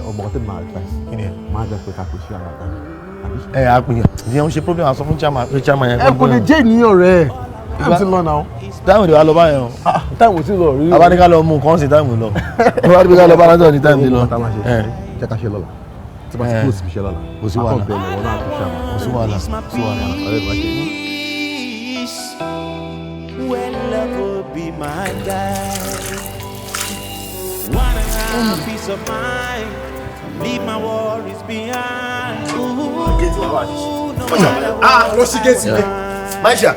Speaker 24: ọmọ ọtí máa advice.
Speaker 11: Kí ni ẹ?
Speaker 24: Máa advice pé ká pè sí àwọn àgbà.
Speaker 11: Ẹ á pè yàn, ìyẹn ò ń ṣe problem, àsọ fún chairman pé chairman yẹn.
Speaker 24: Ẹ kò lè jẹ́ ènìyàn rẹ̀. Time ti lọ náà.
Speaker 11: Time ìdè wa lọ báyẹn o.
Speaker 24: Time ti lọ rí.
Speaker 11: Abáníká lọ mú nǹkan sí time lọ. Abáníká lọ bá lọ́jọ́ ní time ti lọ.
Speaker 24: Jẹ́ ká ṣe lọ́la. Tí bá ti close ibi iṣẹ́ lọ́la.
Speaker 11: Kò sí wàhálà.
Speaker 24: Akọ̀ bẹ̀rẹ̀ wọn náà tó ṣàmà.
Speaker 11: Kò sí wàhálà. Kò sí wàhálà.
Speaker 24: Ọ̀rẹ́ mi wá ṣe.
Speaker 5: Where love will be my guide. Wanna have peace of mind, leave my worries behind. Ooh, no matter
Speaker 11: Ah, lọ sí géètì mi. Maisha.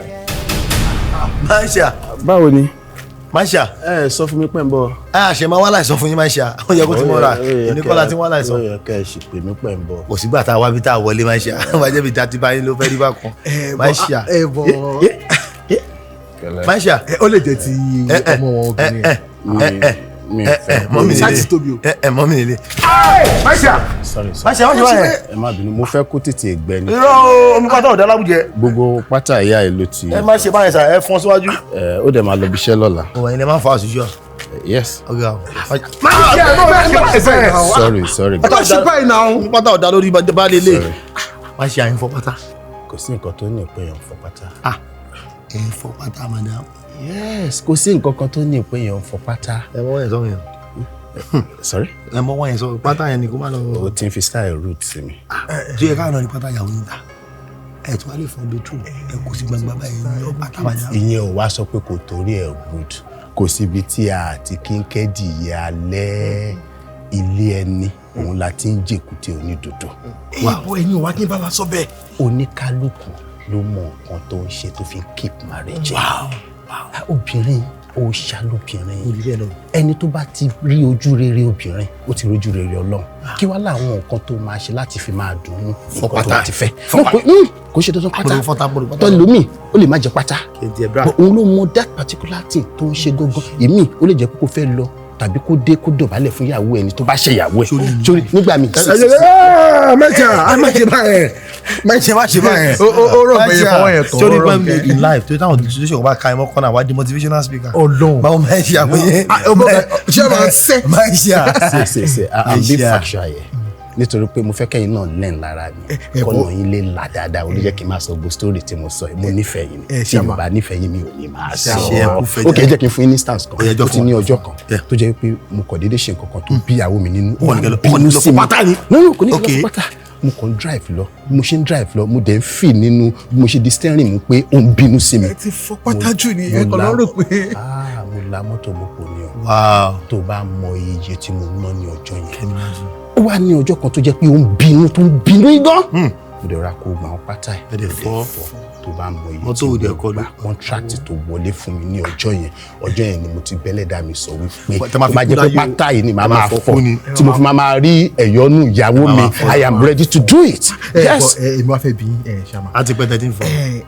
Speaker 11: Maisha.
Speaker 14: Báwo ni?
Speaker 11: Maisha.
Speaker 14: Ẹ sọ fún mi pẹ́ ń bọ̀.
Speaker 11: A ṣe máa wá láìsọ fún yín, Maisha. Ó yẹ kó ti mọ́ra. Èmi kọ́ la ti wá láìsọ.
Speaker 14: Ó yẹ kẹ́ ẹ sì pè mí pẹ́ ń bọ̀.
Speaker 11: Kò sígbà tá a wá bí tá a wọlé, Maisha. Wọ́n jẹ́ bí tá a ti bá yín ló fẹ́ rí bákan. Maisha.
Speaker 1: Ẹ bọ̀.
Speaker 11: Maisha.
Speaker 1: Ó lè jẹ́ ti ọmọ wọn obìnrin.
Speaker 11: Mọ́mí nílé.
Speaker 1: Sáà ti tóbi o.
Speaker 11: Mọ́mí nílé. Maisha.
Speaker 14: Sorry, sorry.
Speaker 11: Maisha, wọ́n ṣe báyẹn.
Speaker 14: Ẹ má bínú, mo fẹ́ kó tètè gbẹ ni.
Speaker 11: Irọ́ o, omi pátá ọ̀dà alábùjẹ.
Speaker 14: Gbogbo pátá ìyá ẹ ló ti.
Speaker 11: Ẹ má ṣe báyẹn sà, ẹ fọ́n síwájú.
Speaker 14: Ẹ ó dẹ̀ máa lọ bí iṣẹ́ lọ́la.
Speaker 11: Òwò ẹ̀yin lè má fa àṣìṣe.
Speaker 14: Yes.
Speaker 11: Ọ̀gá o.
Speaker 14: Sorry, sorry.
Speaker 11: Má ṣe báyìí náà. Pátá ọ̀dà lórí baálé ilé. Má ṣe àyìnfọ́ pátá.
Speaker 14: Kò sí nǹkan tó ní ìpín èèyàn fọ pátá.
Speaker 11: Ah, ẹ ń fọ pátá, madam.
Speaker 14: Yes, kò sí nǹkan kan tó ní ìpín èèyàn fọ pátá.
Speaker 11: Ẹ mọ wọ́n yẹn sọ́run yẹn.
Speaker 14: Sorry?
Speaker 11: Ẹ mọ wọ́n yẹn sọ́run pátá yẹn ni kó má lọ.
Speaker 14: O ti ń fi style root sí mi.
Speaker 11: Ṣé ẹ káwọn náà ní pátá ìyàwó yín ta? Ẹ tún wá lè fọ bedroom, ẹ kò sí gbangba báyìí ní ọ pátá madam.
Speaker 14: Ìyẹn ò wá sọ pé kò torí ẹ̀ root. Kò síbi tí a ti kí ń kẹ́dìyẹ alẹ́ ilé ẹni òun la ti ń jèkúté onídòdó.
Speaker 1: Ìbò ẹ̀yin ò wá kí n bá wa sọ bẹ́ẹ̀.
Speaker 14: Oníkálukú ló mọ nǹkan tó ń ṣe tó fi keep marriage. Obìnrin òòṣà lóbìnrin, ẹni tó bá ti rí ojú rere obìnrin ó ti rí ojú rere Ọlọ́run. Kí wá láwọn nǹkan tó máa ṣe láti fi máa dùn ún nǹkan tó bá ti fẹ́. Kò ṣe dandan pátá tọ́lómi ó lè má jẹ pátá, òun ló mọ that particular thing tó ń ṣe gangan. Èmi ó lè jẹ́ pé kó fẹ́ lọ tàbí kó dé kó dọ̀bálẹ̀ fún ìyàwó ẹni tó bá ṣe ìyàwó ẹ̀ sórí nígbà míì.
Speaker 11: Mẹ́ta mẹ́ta báyẹn mẹ́ta má ṣe báyẹn.
Speaker 1: Ó rọ̀ pé fọwọ́ yẹn tán.
Speaker 11: Sórí pé in life tó táwọn situation bá ka ẹ mọ́ kọ́nà wá di motivational speaker.
Speaker 1: Ọlọ́run.
Speaker 11: Báwo máa ń ṣe àwọn yẹn.
Speaker 1: Ṣé máa ń sẹ́.
Speaker 11: Máa ń ṣe à.
Speaker 14: Ṣe I'm being factual here nítorí pé mo fẹ́ kẹ́yìn náà lẹ́n lára mi kọ́nà yín lè là dáadáa. Ó lè jẹ́ kí n máa sọ gbogbo story tí mo sọ yìí. Mo nífẹ̀ẹ́ yín ni, tí mo bá nífẹ̀ẹ́ yín mi ò ní máa sọ. Ok, jẹ́ kí n fún yín instance kan. Ó ti ní ọjọ́ kan tó jẹ́ pé mo kàn déédéé ṣe nǹkan kan tó bí ìyàwó mi nínú.
Speaker 11: Ó ní lọ fún pátá ni.
Speaker 14: No, kò ní lọ fún pátá. Mo kàn drive lọ, bí mo ṣe ń drive lọ mo dẹ̀ ń fì nínú bí mo ṣe di steering mu pé ó ń bínú sí mi.
Speaker 1: Ẹ ti fọ pátá jù ní ẹ kàn lọ́rùn pé.
Speaker 14: Mo la mọ́tò mo pò ní ọ. Tó bá mọ iye tí mo ná ní ọjọ́ yẹn. Ó wà ní ọjọ́ kan tó jẹ́ pé ó ń bínú tó ń bínú gan. Mo dẹ̀ ra kó gba àwọn pátá ẹ̀.
Speaker 11: Ẹ dẹ̀ fọ́.
Speaker 14: Tó bá mọ iye tí mo gba contract tó wọlé fún mi ní ọjọ́ yẹn, ọjọ́ yẹn ni mo ti bẹ́lẹ̀dá mi sọ wípé tó bá jẹ́ pé pátá yìí ni màá máa fọ tí mo fi máa rí ẹ̀yọ́nú ìyàwó mi, I am ready to do it. Yes.
Speaker 1: Ẹ èmi wá fẹ́ bí ẹ ṣàmà.
Speaker 11: A ti pẹ́ 13 fọ.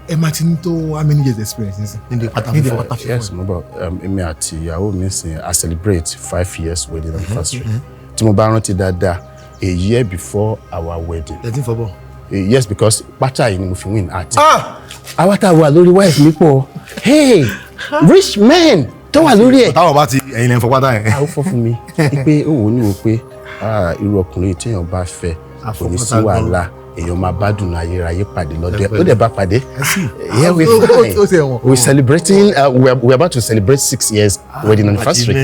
Speaker 1: Ẹ máa ti ní tó how many years experience nísìn?
Speaker 11: Níbi pátá fífọ.
Speaker 14: Yes, mo bọ̀ èmi àti ìyàwó mi sìn I celebrate 5 years wedding anniversary. Tí mo bá rántí dáadáa, a year before our wedding.
Speaker 11: 13 fọ bọ̀.
Speaker 14: Yes, because pátá yìí ni mo fi win àti. Àwa tá a wà lórí wife mi pọ̀. Hey, rich men tó wà lórí ẹ̀.
Speaker 11: Táwọn bá ti ẹ̀yin lẹ́yìn fọ pátá yẹn.
Speaker 14: Àwọn fọ́ fún mi pé ó wò ó ní wò pé irú ọkùnrin téèyàn bá fẹ́ kò ní sí wàhálà, èèyàn máa bá dùn ayérayé pàdé lọ́dọ̀ ẹ̀, ó dẹ̀ bá pàdé. Yeah, we fine. We celebrating we are about to celebrate 6 years wedding anniversary.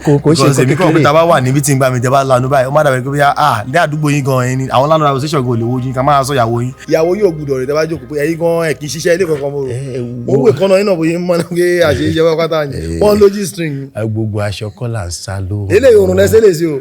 Speaker 14: Kò ṣe nǹkan
Speaker 11: kékeré. Because èmi kàn bá wà níbi tí ń gbà mí tẹ bá lanu báyìí, ó má dàbẹ̀ pé bí ah ní àdúgbò yín gan ẹni àwọn lánàá association gan ò lè wo yín ká máa sọ ìyàwó yín. Ìyàwó yóò gbúdọ̀ rẹ̀ tẹ́ bá jókòó pé ẹ̀yin gan ẹ̀ kì í ṣiṣẹ́ ilé kankan mo rò. Owó ìkànnà yín náà bóyá ń mọ́ pé àṣeyíṣẹ́ wá pátá ni wọ́n lójú string.
Speaker 14: Gbogbo aṣọ kọ́ là ń sá lóhùn.
Speaker 11: Eléyìí òrùn lẹ́sẹ̀ lè sí o.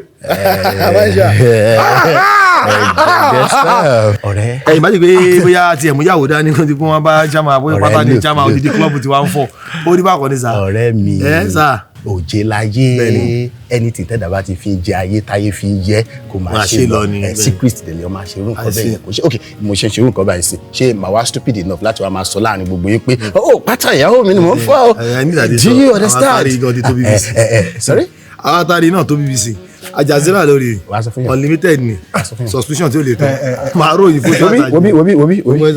Speaker 14: Ọ̀rẹ́.
Speaker 11: Ẹ̀yin bá ti pé bóyá tiẹ̀ mú yàwó dání kó ti kó wọn bá jama bóyá pátá ni jama odidi club ti wá ń fọ̀ ó ní bákan ní sà.
Speaker 14: Ọ̀rẹ́ mi
Speaker 11: ẹ sà.
Speaker 14: Òjé láyé ẹni tí tẹ́dà bá ti fi ń jẹ ayé táyé fi ń yẹ kó máa ṣe lọ secret dẹ̀ lè máa ṣe irú nǹkan bẹ́ẹ̀ yẹn kò ṣe. Ok, mo ṣe ṣe irú nǹkan báyìí sí, ṣé màá wá stupid enough láti wá máa sọ láàrin gbogbo yín pé oh pátá ìyàwó mi ni mò ń fọ́ o. Do you understand? Sorry?
Speaker 11: Àwọn atari náà tó BBC Ajazira lórí unlimited ni subscription tí ó lè tán máa ròyìn fún ṣáà.
Speaker 14: Wobi wobi wobi wobi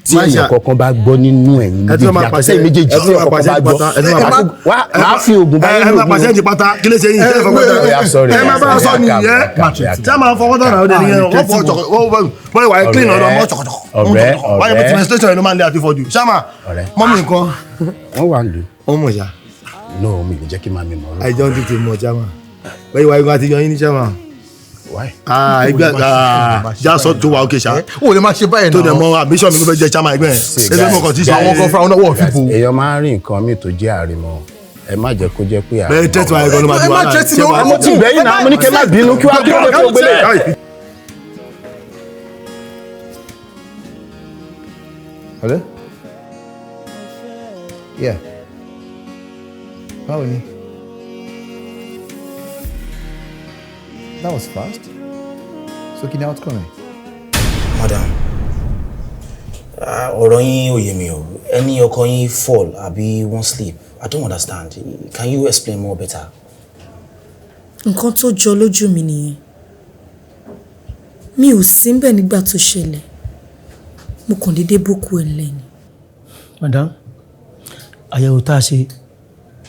Speaker 14: tí èèyàn kankan bá gbọ́ nínú ẹ̀yin méjèèjì yàtọ̀ sẹ́yìn méjèèjì tí èèyàn kankan bá gbọ́ máa fi oògùn bá yín
Speaker 11: lò. Ẹ máa pàṣẹ ti pátá kí ló ṣe yín tẹ́lẹ̀ fọwọ́ tán ẹ máa bá a sọ nìyẹn tí a máa fọwọ́ tán náà ó dé nìyẹn wọ́n fọ ọ̀chọ̀kọ̀ wọ́n wà á clean ọ̀dọ̀ ọmọ ọ̀chọ̀kọ̀chọ̀kọ̀ wáyé pé menstruation yẹn ló máa ń lé àti fọ́jú ṣáàmà mọ́mí nǹkan.
Speaker 14: Wọ́n wà lù.
Speaker 11: Wọ́n mọ̀ ṣá.
Speaker 14: No, mi lè jẹ́ kí màmí mọ̀ ọ́.
Speaker 11: Àìjọ ń tètè mọ̀ ṣáàmà wẹ́yìn wáyé kan àti yan yín ní ṣáàmà.
Speaker 14: Why?
Speaker 11: Ah, ẹgbẹ́ já sọ tó wà ókè ṣá.
Speaker 1: O lè máa ṣe báyìí náà.
Speaker 11: Tó dẹ̀ mọ ambition mi ló fẹ́ jẹ chairman ẹgbẹ́ yẹn. Ẹgbẹ́ mọ̀ kàn tí ṣe.
Speaker 1: Àwọn kan fúnra wọn náà wọ̀ fífò.
Speaker 14: Èèyàn máa ń rí nǹkan míì tó jẹ́ àrímọ. Ẹ má jẹ́ kó jẹ́ pé àrímọ.
Speaker 11: Bẹ́ẹ̀ tẹ́tù àìgọ́ ló máa di wàhálà.
Speaker 14: Mo ti bẹ̀yìn náà, mo ní kẹ́ má bínú kí wàá kí wọ́n tó gbélé.
Speaker 6: Hello? Yeah. Báwo ni? That was fast. So kí ni outcome ẹ̀?
Speaker 7: Madam, ọ̀rọ̀ yín ò yé mi o. Ẹni ọkọ yín fall àbí wọ́n sleep. I don't understand. Can you explain more better?
Speaker 19: Nǹkan tó jọ lójú mi nìyẹn. Mi ò sí ńbẹ̀ nígbà tó ṣẹlẹ̀. Mo kàn déédéé bókú ẹ̀ lẹ́ni.
Speaker 13: Madam, àyẹ̀wò tá a ṣe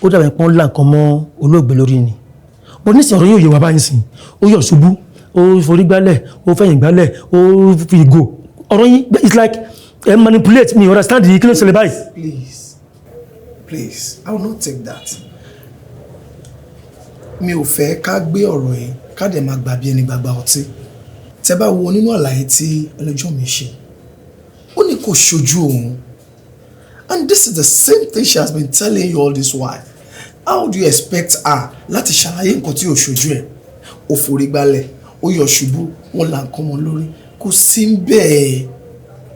Speaker 15: Ó dàbí pọ́n là nǹkan mọ́ olóògbé lórí ni. Bó nísìnyí ọ̀rọ̀ yóò yé wa báyìí sìn. Ó yọ̀ ṣubú, ó forí gbálẹ̀, ó fẹ̀yìn gbálẹ̀, ó fi ìgò. Ọ̀rọ̀ yín, it's like ẹ manipulate me, understand yìí, kí ló ń ṣẹlẹ̀ báyìí?
Speaker 3: Please, please, I will not take that. Mi ò fẹ́ ká gbé ọ̀rọ̀ yìí ká dẹ̀ máa gbà bí ẹni gbàgbà ọtí. Tẹ́ bá wo nínú àlàyé tí ẹlẹ́jọ́ mi ṣe, ó ní kò ṣojú òun. And this is the same thing she has been telling you all this while. How do you expect her láti ṣàlàyé nǹkan tí ò ṣojú ẹ̀? Ó forí gbálẹ̀, ó yọ̀ ṣubú, wọ́n là nǹkan mọ́ lórí. Kò sí bẹ́ẹ̀.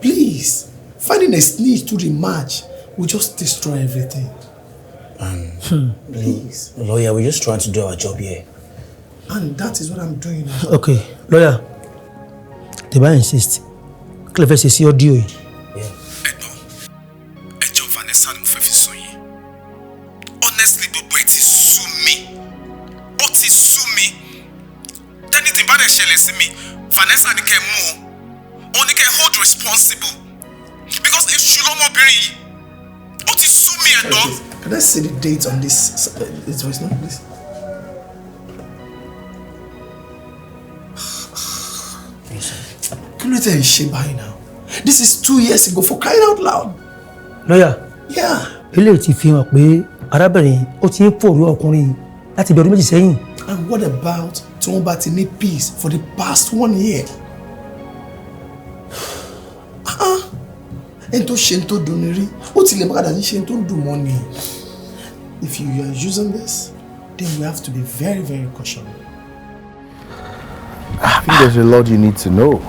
Speaker 3: Please, finding a snitch to the match will just destroy everything.
Speaker 7: Please. Lawyer, we're just trying to do our job here.
Speaker 3: And that is what I'm doing now.
Speaker 15: Okay, lawyer, tẹ́ bá insist, kí lẹ fẹ́ ṣe sí audio yìí?
Speaker 3: Ẹjọ́ Vanessa ni mo fẹ́ fi sùn yín. Honestly, gbogbo ẹ̀ ti sú mi. Ó ti sú mi. Anything bá dẹ̀ ṣẹlẹ̀ sí mi, Vanessa ni kẹ́ ẹ mú o. Òun ni kẹ́ ẹ hold responsible. Because èṣù lọ́mọbìnrin yìí. Ó ti sú mi, ẹ̀gbọ́n. Can I see the date on this voice note, please? Kí ló tẹ̀ ń ṣe báyìí now? This is 2 years ago, for crying out loud.
Speaker 15: Lọ́yà,
Speaker 3: Yeah.
Speaker 15: eléyìí ti fi hàn pé arábìnrin ó ti ń fòrò ọkùnrin yìí láti bí ọdún 2 sẹ́yìn.
Speaker 3: And what about tí wọ́n bá ti ní peace for the past one year? Ah, ẹni tó ṣe ń tó dùn ní rí, ó ti lè má padà ní ṣe ń tó dùn mọ́ ni. If you are using this, then we have to be very, very cautious.
Speaker 6: I think there's a lot you need to know.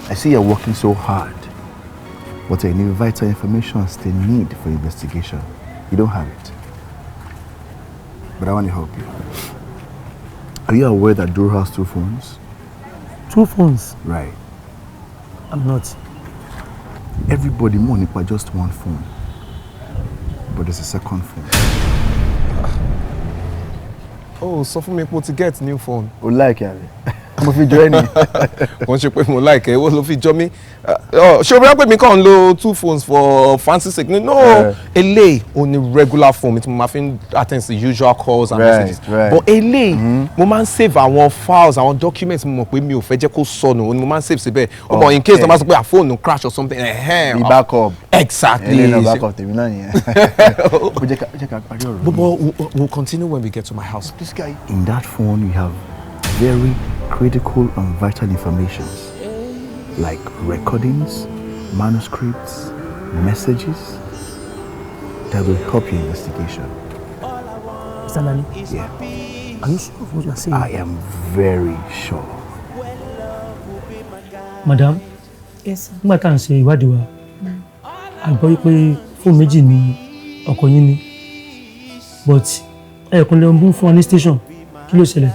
Speaker 6: I see you're working so hard, but any vital information they need for investigation, you don't have it. But I want to help you. Are you aware that Duro has two phones?
Speaker 15: Two phones?
Speaker 6: Right.
Speaker 15: I'm not.
Speaker 6: Everybody mọ̀ nípa just one phone, but there's a second phone.
Speaker 16: Oh, sọ fún mi pé o ti get new phone.
Speaker 6: O like ẹ, àbí? Mo fi jọ ẹ́ ni.
Speaker 16: Kò ń ṣe pé mo like ẹ, ìwọ ló fi jọ mí. Ṣé o bí wọ́n pè mí kàn ń lo two phones for fancy sake? No, eléyìí o ní regular phone mi tí mo máa fi ń attend to usual calls and messages. But eléyìí, mo máa ń save àwọn files, àwọn documents mo mọ̀ pé mi ò fẹ́ jẹ́ kó sọnù, òun ni mo máa ń save síbẹ̀. O mọ̀, in case wọ́n bá sọ pé à fóònù crash or something.
Speaker 6: Bí backup.
Speaker 16: Exactly.
Speaker 6: Eléyìí náà backup tèmi náà nìyẹn. Ó jẹ́ ká parí ọ̀rọ̀.
Speaker 16: But we'll continue when we get to my house.
Speaker 6: This guy. In that phone, you have very critical and vital information like recordings, manuscripts, messages that will help your investigation.
Speaker 15: Mr. Lani?
Speaker 6: Yeah.
Speaker 15: Are you sure of what you are saying?
Speaker 6: I am very sure.
Speaker 15: Madam,
Speaker 19: Yes, sir.
Speaker 15: nígbà tá à ń ṣe ìwádìí wa, a gbọ́ wípé fóònù méjì ni ọkọ yín ní. But ẹ̀ẹ̀kan lè mú fún wa ní station. Kí ló ṣẹlẹ̀?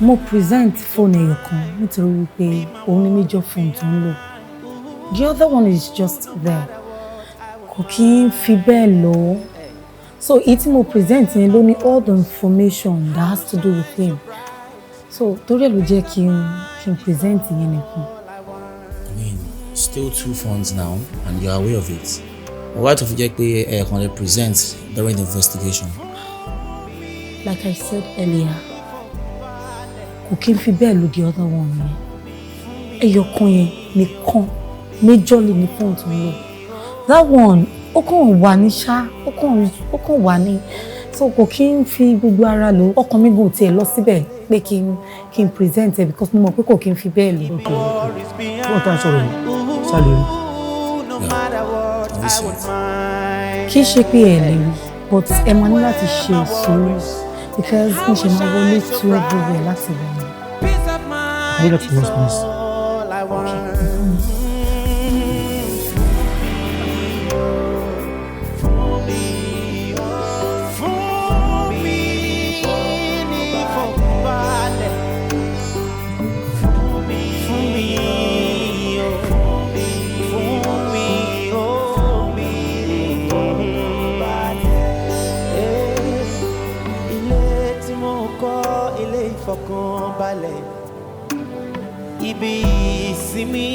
Speaker 19: Mo present phone ẹyọ kan nítorí wípé òun ni major phone tó ń lò. The other one is just there. Kò kí ń fi bẹ́ẹ̀ lò ó. So èyí tí mo present yẹn ló ní all the information that has to do with him. So torí ẹ̀ ló jẹ́ kí n present yẹn nìkan.
Speaker 7: I mean, still two phones now, and you're aware of it. But why tó fi jẹ́ pé ẹ̀ẹ̀kan lè present during the investigation?
Speaker 19: Like I said earlier, kò kí n fi bẹ́ẹ̀ lo the other one yẹn. Ẹyọ kan yẹn nìkan majorly ní phone tó ń lò. That one, ó kàn wà ní ṣá, ó kàn wà ní, so kò kí n fi gbogbo ara lò. Ọkàn mi gùn tiẹ̀ lọ síbẹ̀ pé kí n present ẹ because mo mọ̀ pé kò kí n fi bẹ́ẹ̀ lò.
Speaker 15: Fóònù tá à ń sọ̀rọ̀ yìí, ṣá lè rí?
Speaker 19: Kì í ṣe pé ẹ lè rí, but ẹ máa ní láti ṣe sùúrù because mo ṣe máa wọlé to everywhere láti wọ̀ ni.
Speaker 15: Hold up to us, please.
Speaker 19: Okay.
Speaker 5: Fún mi ní ìfọ̀kànbalẹ̀. Fún mi, fún mi, oh, fún mi, oh, mi ní ìfọ̀kànbalẹ̀. Ilé tí mo kọ́, ilé ìfọ̀kànbalẹ̀. Ibi ìsinmi,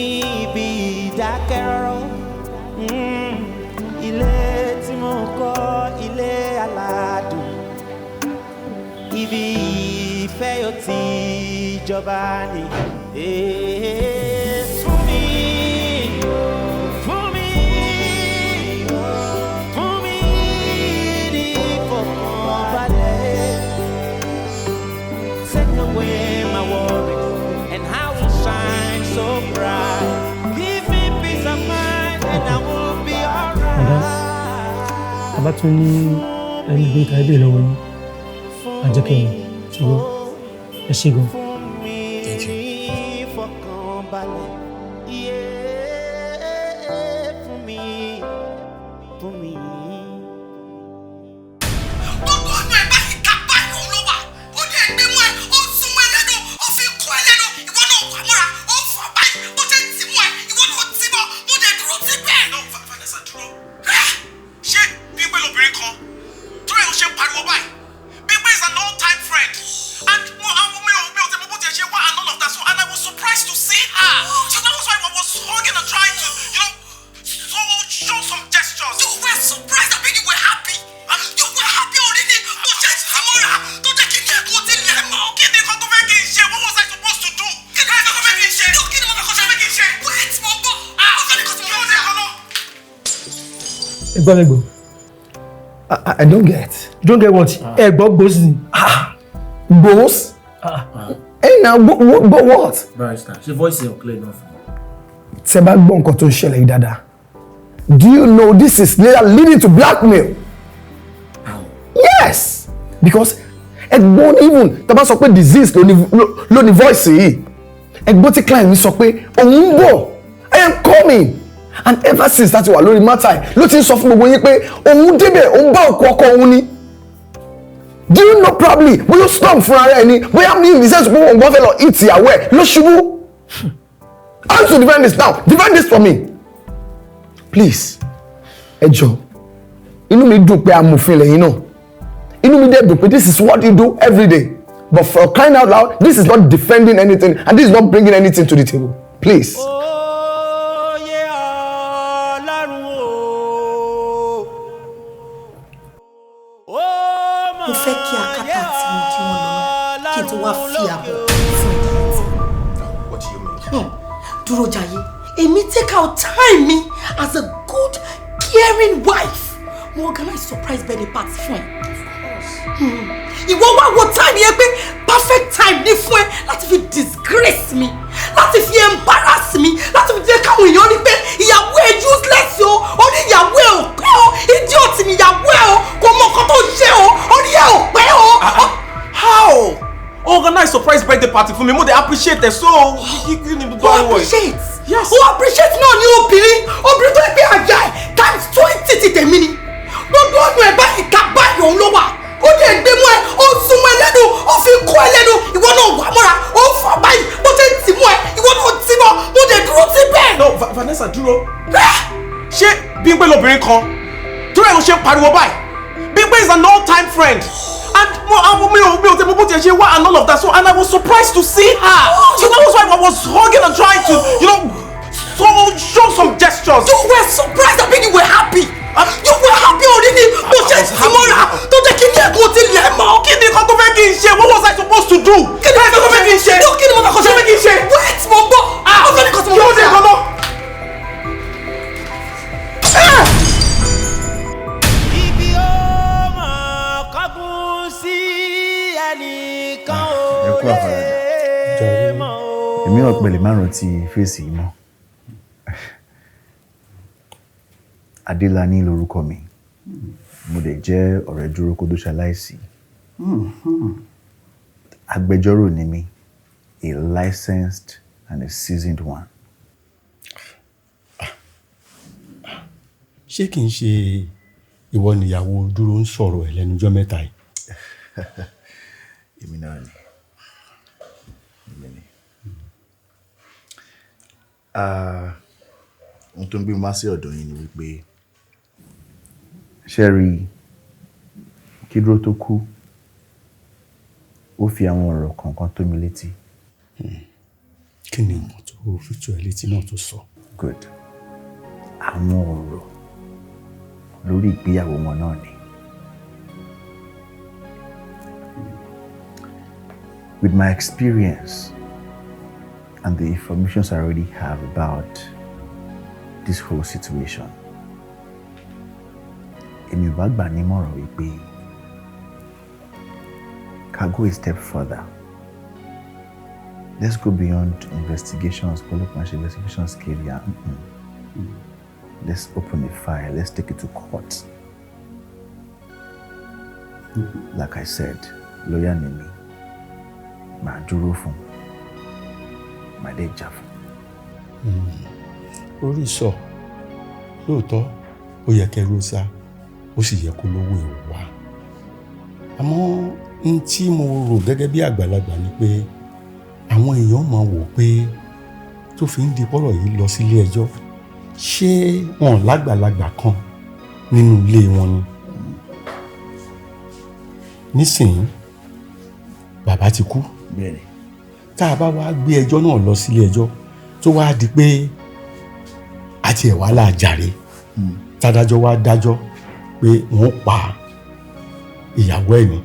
Speaker 5: ibi ìdákẹ́rọ́rọ́. Ilé Ibi ìfẹ́ yóò ti jọba ni. Fún mi, fún mi, fún mi ní ìfọ̀kànbalẹ̀. Take away my worries and I will shine so bright. Give me peace of mind and I will be alright.
Speaker 15: Madam, a bá tún ní ẹni gbé tàbí bèèrè lọ́wọ́ yín, àjẹkẹ́ mi, ṣùgbọ́n ẹ ṣé gan.
Speaker 5: Thank you. Ìfọ̀kànbalẹ̀, yeah, fún mi, fún mi.
Speaker 4: Gbogbo ọ̀nà ẹ̀ báyìí ká báyìí òun ló wà. Ó ní ẹgbẹ́ mú ẹ, ó sún mọ́ ẹ lẹ́nu, ó fi kọ́ ẹ lẹ́nu, ìwọ náà wà mọ́ra, ó fà báyìí, bó ṣe ń tì mú ẹ, ìwọ náà tì mọ́, mo dẹ̀ dúró síbẹ̀.
Speaker 3: No, Vanessa, dúró. Ṣé Bímpé lobìnrin kan tó rẹ̀ ń ṣe ń pariwo báyìí? Bímpé is an old time friend and mo àwọn mi ò tẹ́ mo bó tiẹ̀ ṣe wá and all of that, so and I was surprised to see her, so that was why I was hugging and trying to so show some gestures.
Speaker 4: You were surprised, àbí you were happy? You were happy already, bó ṣe tì mọ́ra tó jẹ́ kí ní ẹ̀kọ́ ti lẹ̀ mọ́.
Speaker 3: Kí ni nǹkan tó fẹ́ kí n ṣe? What was I supposed to do? Kí ni nǹkan tó fẹ́ kí n ṣe?
Speaker 4: Kí ni mo fẹ́ kó
Speaker 3: ṣe? Kí n ṣe?
Speaker 4: Wait, mo gbọ́. Ó fẹ́ ní kó tí mo
Speaker 3: Kí ló dé kan náà?
Speaker 15: Ẹ gbọ́ mi gbọ́.
Speaker 8: I don't get.
Speaker 15: You don't get what? Ẹ gbọ́ gbòs ni.
Speaker 8: Gbòs? Hey now, gbọ́ what?
Speaker 7: Barrister, ṣe voice yẹn ò clear enough.
Speaker 8: Tẹ́ bá gbọ́ nǹkan tó ń ṣẹlẹ̀ yìí dáadáa. Do you know this is later leading to blackmail? Yes! Because ẹ̀gbọ́n even tá bá sọ pé disease ló ní voice yìí. Ẹ̀gbọ́n tí client mi sọ pé òun ń bọ̀, I am coming. And ever since that wà lórí matter yìí ló ti ń sọ fún gbogbo yín pé òun débẹ̀, òun bá òkú ọkọ òun ni. Do you know probably bóyá ó storm fúnra rẹ̀ ni, bóyá mi in the sense pé òun gbọ́n fẹ́ lọ hit ìyàwó ẹ̀ ló ṣubú. How to defend this now? Defend this for me. Please, ẹ jọ̀ọ́, inú mi dùn pé amòfin lẹ́yìn náà. Inú mi dẹ̀ dùn pé this is what you do every day. But for crying out loud, this is not defending anything and this is not bringing anything to the table. Please.
Speaker 5: Oyè Ọlọ́run o.
Speaker 19: Mo fẹ́ kí akátá àti wọn kí wọ́n lọ náà, kí n tó wá fi àbọ̀ fún ìdílé tí.
Speaker 3: What do you mean?
Speaker 19: Dúró jayé, èmi take out time mi as a good caring wife. Mo organize surprise birthday party fún ẹ. Ìwọ wá wo time yẹn pé perfect time ní fún ẹ láti fi disgrace mi, láti fi embarrass mi, láti fi jẹ́ káwọn èèyàn rí pé ìyàwó ẹ useless o, ó ní ìyàwó ẹ ò pé o, idiot ni ìyàwó ẹ o, kò mọ nǹkan tó ń ṣe o, ó ní ẹ ò pé o.
Speaker 16: How? Organize surprise birthday party fún mi, mo dey appreciate ẹ so kí ni gbogbo
Speaker 19: O
Speaker 16: ariwo yìí?
Speaker 19: appreciate. Yes. O appreciate náà ni obìnrin, obìnrin tó ń gbé àjà ẹ times 20 ti tèmi ni. Gbogbo ọ̀nà ẹ̀ báyìí ká báyìí òun ló wà. Ó ní ẹgbẹ́ mú ẹ, ó sún mọ́ ẹ lẹ́nu, ó fi kọ́ ẹ lẹ́nu, ìwọ náà wà mọ́ra, ó fà báyìí, bó ṣe ń tì mú ẹ, ìwọ náà tì mọ́, mo dẹ̀ dúró síbẹ̀.
Speaker 16: No, Vanessa, dúró. Ṣé Bímpé lobìnrin kan tó rẹ̀ ń ṣe ń pariwo báyìí? Bímpé is an old time friend and mo àwọn mi ò tẹ́ mo bó tiẹ̀ ṣe wá and all of that, so and I was surprised to see her, so that was why I was hugging and trying to so show some gestures.
Speaker 19: You were surprised, àbí you were happy? You were happy already, bó ṣe ń tì mọ́ra tó jẹ́ kí ní ẹ̀kọ́ ti lẹ̀ mọ́.
Speaker 16: Kí ni nǹkan tó fẹ́ kí n ṣe? What was I supposed to do?
Speaker 19: Kí ni
Speaker 16: nǹkan tó fẹ́ kí n ṣe?
Speaker 19: Kí ni mo fẹ́ kó ṣe?
Speaker 16: Kí ni kí n ṣe?
Speaker 19: Wait, mo gbọ́. Ó fẹ́ ní kó tí mo
Speaker 16: Kí ló
Speaker 19: fẹ́
Speaker 16: dé
Speaker 19: ṣe.
Speaker 16: gan náà?
Speaker 5: Ibi ó mọ̀ kọ́gùn sí ẹnìkan ò
Speaker 6: Ẹ kú àfaradà.
Speaker 5: lè mọ̀ o.
Speaker 6: Èmi náà pẹ̀lẹ́ márùn-ún ti fèsì yìí mọ́. Adélani lorúkọ mi. Mo dẹ̀ jẹ́ ọ̀rẹ́ Dúró kó tó ṣaláìsí. Agbẹjọ́rò ni mí, a licensed and a seasoned one.
Speaker 14: Ṣé kì í ṣe ìwọ nìyàwó Dúró ń sọ̀rọ̀ ẹ̀ lẹ́nujọ́ mẹ́ta yìí?
Speaker 6: Èmi náà ni. Èmi ni. Ah, ohun tó ń gbé mi wá sí ọ̀dọ̀ yín ni wípé ṣé rí kí Dúró tó kú, ó fi àwọn ọ̀rọ̀ kọ̀ọ̀kan tó mi létí.
Speaker 14: Kí ni nǹkan tó fi tó ẹ létí náà tó sọ?
Speaker 6: Good. Àwọn ọ̀rọ̀ lórí ìgbéyàwó wọn náà ni. With my experience and the information I already have about this whole situation, èmi ò bá gbà nímọ̀ràn wípé ká go a step further. Let's go beyond investigations, ọlọ́pàá ṣe investigations kiri à. Let's open a file, let's take it to court. Like I said, lawyer ni mi, màá dúró fún, màá dé jà fún.
Speaker 9: Orí sọ lóòótọ́, ó yẹ kẹrù sá, ó sì yẹ kó lówó ẹ̀ wá. Àmọ́ n tí mo rò gẹ́gẹ́ bí àgbàlagbà ni pé àwọn èèyàn máa wò pé tó fi ń di pọ́rọ̀ yìí lọ sílé ẹjọ́, ṣé wọn lágbàlagbà kan nínú ilé wọn ni? Nísìnyí bàbá ti kú. Tá a bá wá gbé ẹjọ́ náà lọ sílé ẹjọ́, tó wá di pé àti ẹ̀ wá láàjàre, tádájọ́ wá dájọ́ pé wọ́n pa ìyàwó ẹ̀ ni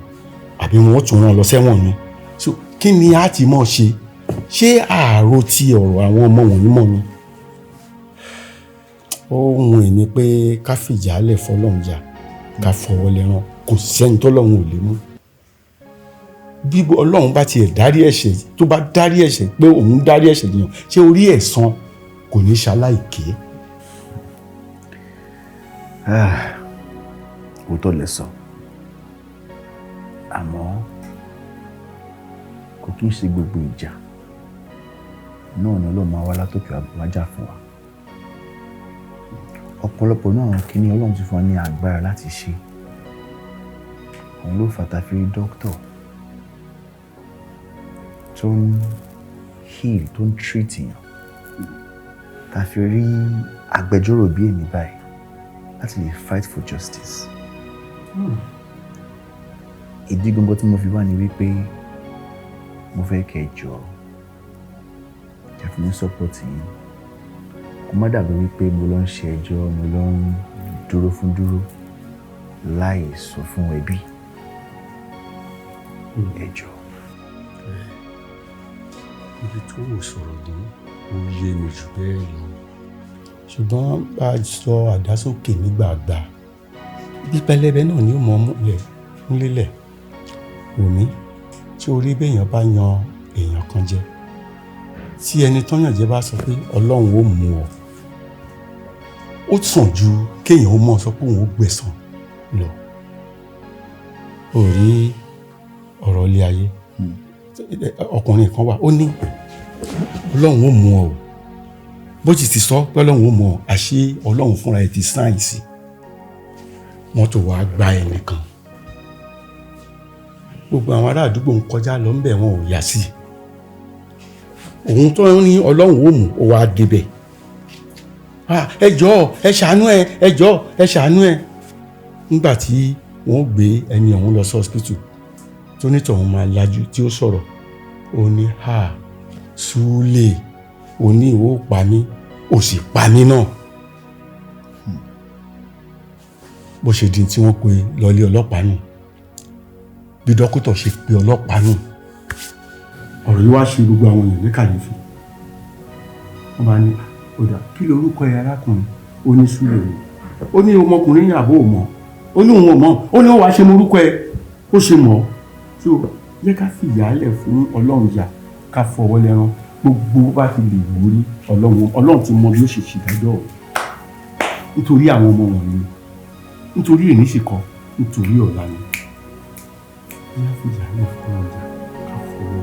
Speaker 9: àbí wọ́n tún rán lọ sẹ́wọ̀n ni, so kí ni a ti mọ̀ ṣe? Ṣé ààrò ti ọ̀rọ̀ àwọn ọmọ wọ̀nyí mọ̀ ni? Ó hun èmi pé ká fìjà lẹ̀ fọlọ́run jà, ká fọwọ́ lẹ́rán. Kò sẹ́ni tọ́lọ́run ò lè mú. Bí Ọlọ́run bá tiẹ̀ dárí ẹ̀ṣẹ̀, tó bá dárí ẹ̀ṣẹ̀ pé òun dárí ẹ̀ṣẹ̀ jiyàn, ṣé orí ẹ̀san kò ní ṣaláìké?
Speaker 6: Òótọ́ lẹ sọ, àmọ́ kò kí n ṣe gbogbo ìjà náà ni Ọlọ́run máa wá látòkè wá jà fún wa. Ọ̀pọ̀lọpọ̀ náà àwọn kìíní Ọlọ́run ti fún wa ní agbára láti ṣe. Òun ló fà tá a fi rí dókítà tó ń heal, tó ń treat èèyàn, tá a fi rí agbẹjọ́rò bí èmi báyìí láti lè fight for justice. Ìdí gbogbo tí mo fi wá ni wípé mo fẹ́ kẹ́ ẹ jọ̀ọ́, kẹ́ fi mí support yín, kó má dàbí wípé mo lọ ń ṣe ẹjọ́, mo lọ ń dúró fún dúró láì sọ fún ẹbí. Ẹ jọ̀ọ́.
Speaker 9: Ibi tó wò sọ̀rọ̀ dé, ó yé mi jù bẹ́ẹ̀ lọ, ṣùgbọ́n bá a sọ àdásókè nígbàgbà, bí pẹlẹbẹ náà ni ó mọ múlẹ̀ ńlélẹ̀. Wòmí, tí orí béèyàn bá yan èèyàn kan jẹ, tí ẹni tán yàn jẹ bá sọ pé Ọlọ́run ó mú ọ, ó sàn ju kéèyàn ó mọ̀ sọ pé òun ó gbẹ̀san lọ. Ó rí ọ̀rọ̀ ilé ayé, ọkùnrin kan wà, ó ní Ọlọ́run ó mú ọ o. Bó ti ti sọ pé Ọlọ́run ó mú ọ, àṣé Ọlọ́run fúnra ẹ̀ ti sáyẹ̀nsì mọ́tò wàá gba ẹnìkan. Gbogbo àwọn ará àdúgbò ń kọjá lọ ń bẹ̀, wọn ò yà sí i. Òun tó ní Ọlọ́run ó mú, ó wàá débẹ̀. Ẹ jọ̀ọ́, ẹ ṣàánú ẹ, ẹ jọ̀ọ́, ẹ ṣàánú ẹ. Nígbà tí wọ́n gbé ẹni ọ̀hún lọ sí hospital, tó ní tọ̀hún máa lajú tí ó sọ̀rọ̀, ó ní, "Ha, Súlè, ó ní ìwọ pa mí, ó sì pa mí náà." Bó ṣe di tí wọ́n pe lọlé ọlọ́pàá nù, bí dókítà ṣe pe ọlọ́pàá nù. Ọ̀rọ̀ yìí wá ṣe gbogbo àwọn èèyàn ní kàyéfì. Wọ́n bá ní, "Ó dà, kí lorúkọ ẹ, arákùnrin?" Ó ní, "Súlè ni." Ó ní, "Ọmọkùnrin yàbò ò mọ̀?" Ó ní òun ò mọ̀. Ó ní, "Ó wàá ṣe morúkọ ẹ?" Ó ṣe mọ̀. Tí ó jẹ́ ká fìyà lẹ̀ fún Ọlọ́run yà, ká fọwọ́ lẹ́rán. Gbogbo bá ti lè wúrí Ọlọ́run, Ọlọ́run ti mọ bí ó ṣe ṣèdájọ́ o. Nítorí àwọn ọmọ wọ̀nyí, nítorí èní sì kọ́, nítorí ọ̀la ni. Ká fìyà lẹ̀ fún Ọlọ́run yà, ká fọwọ́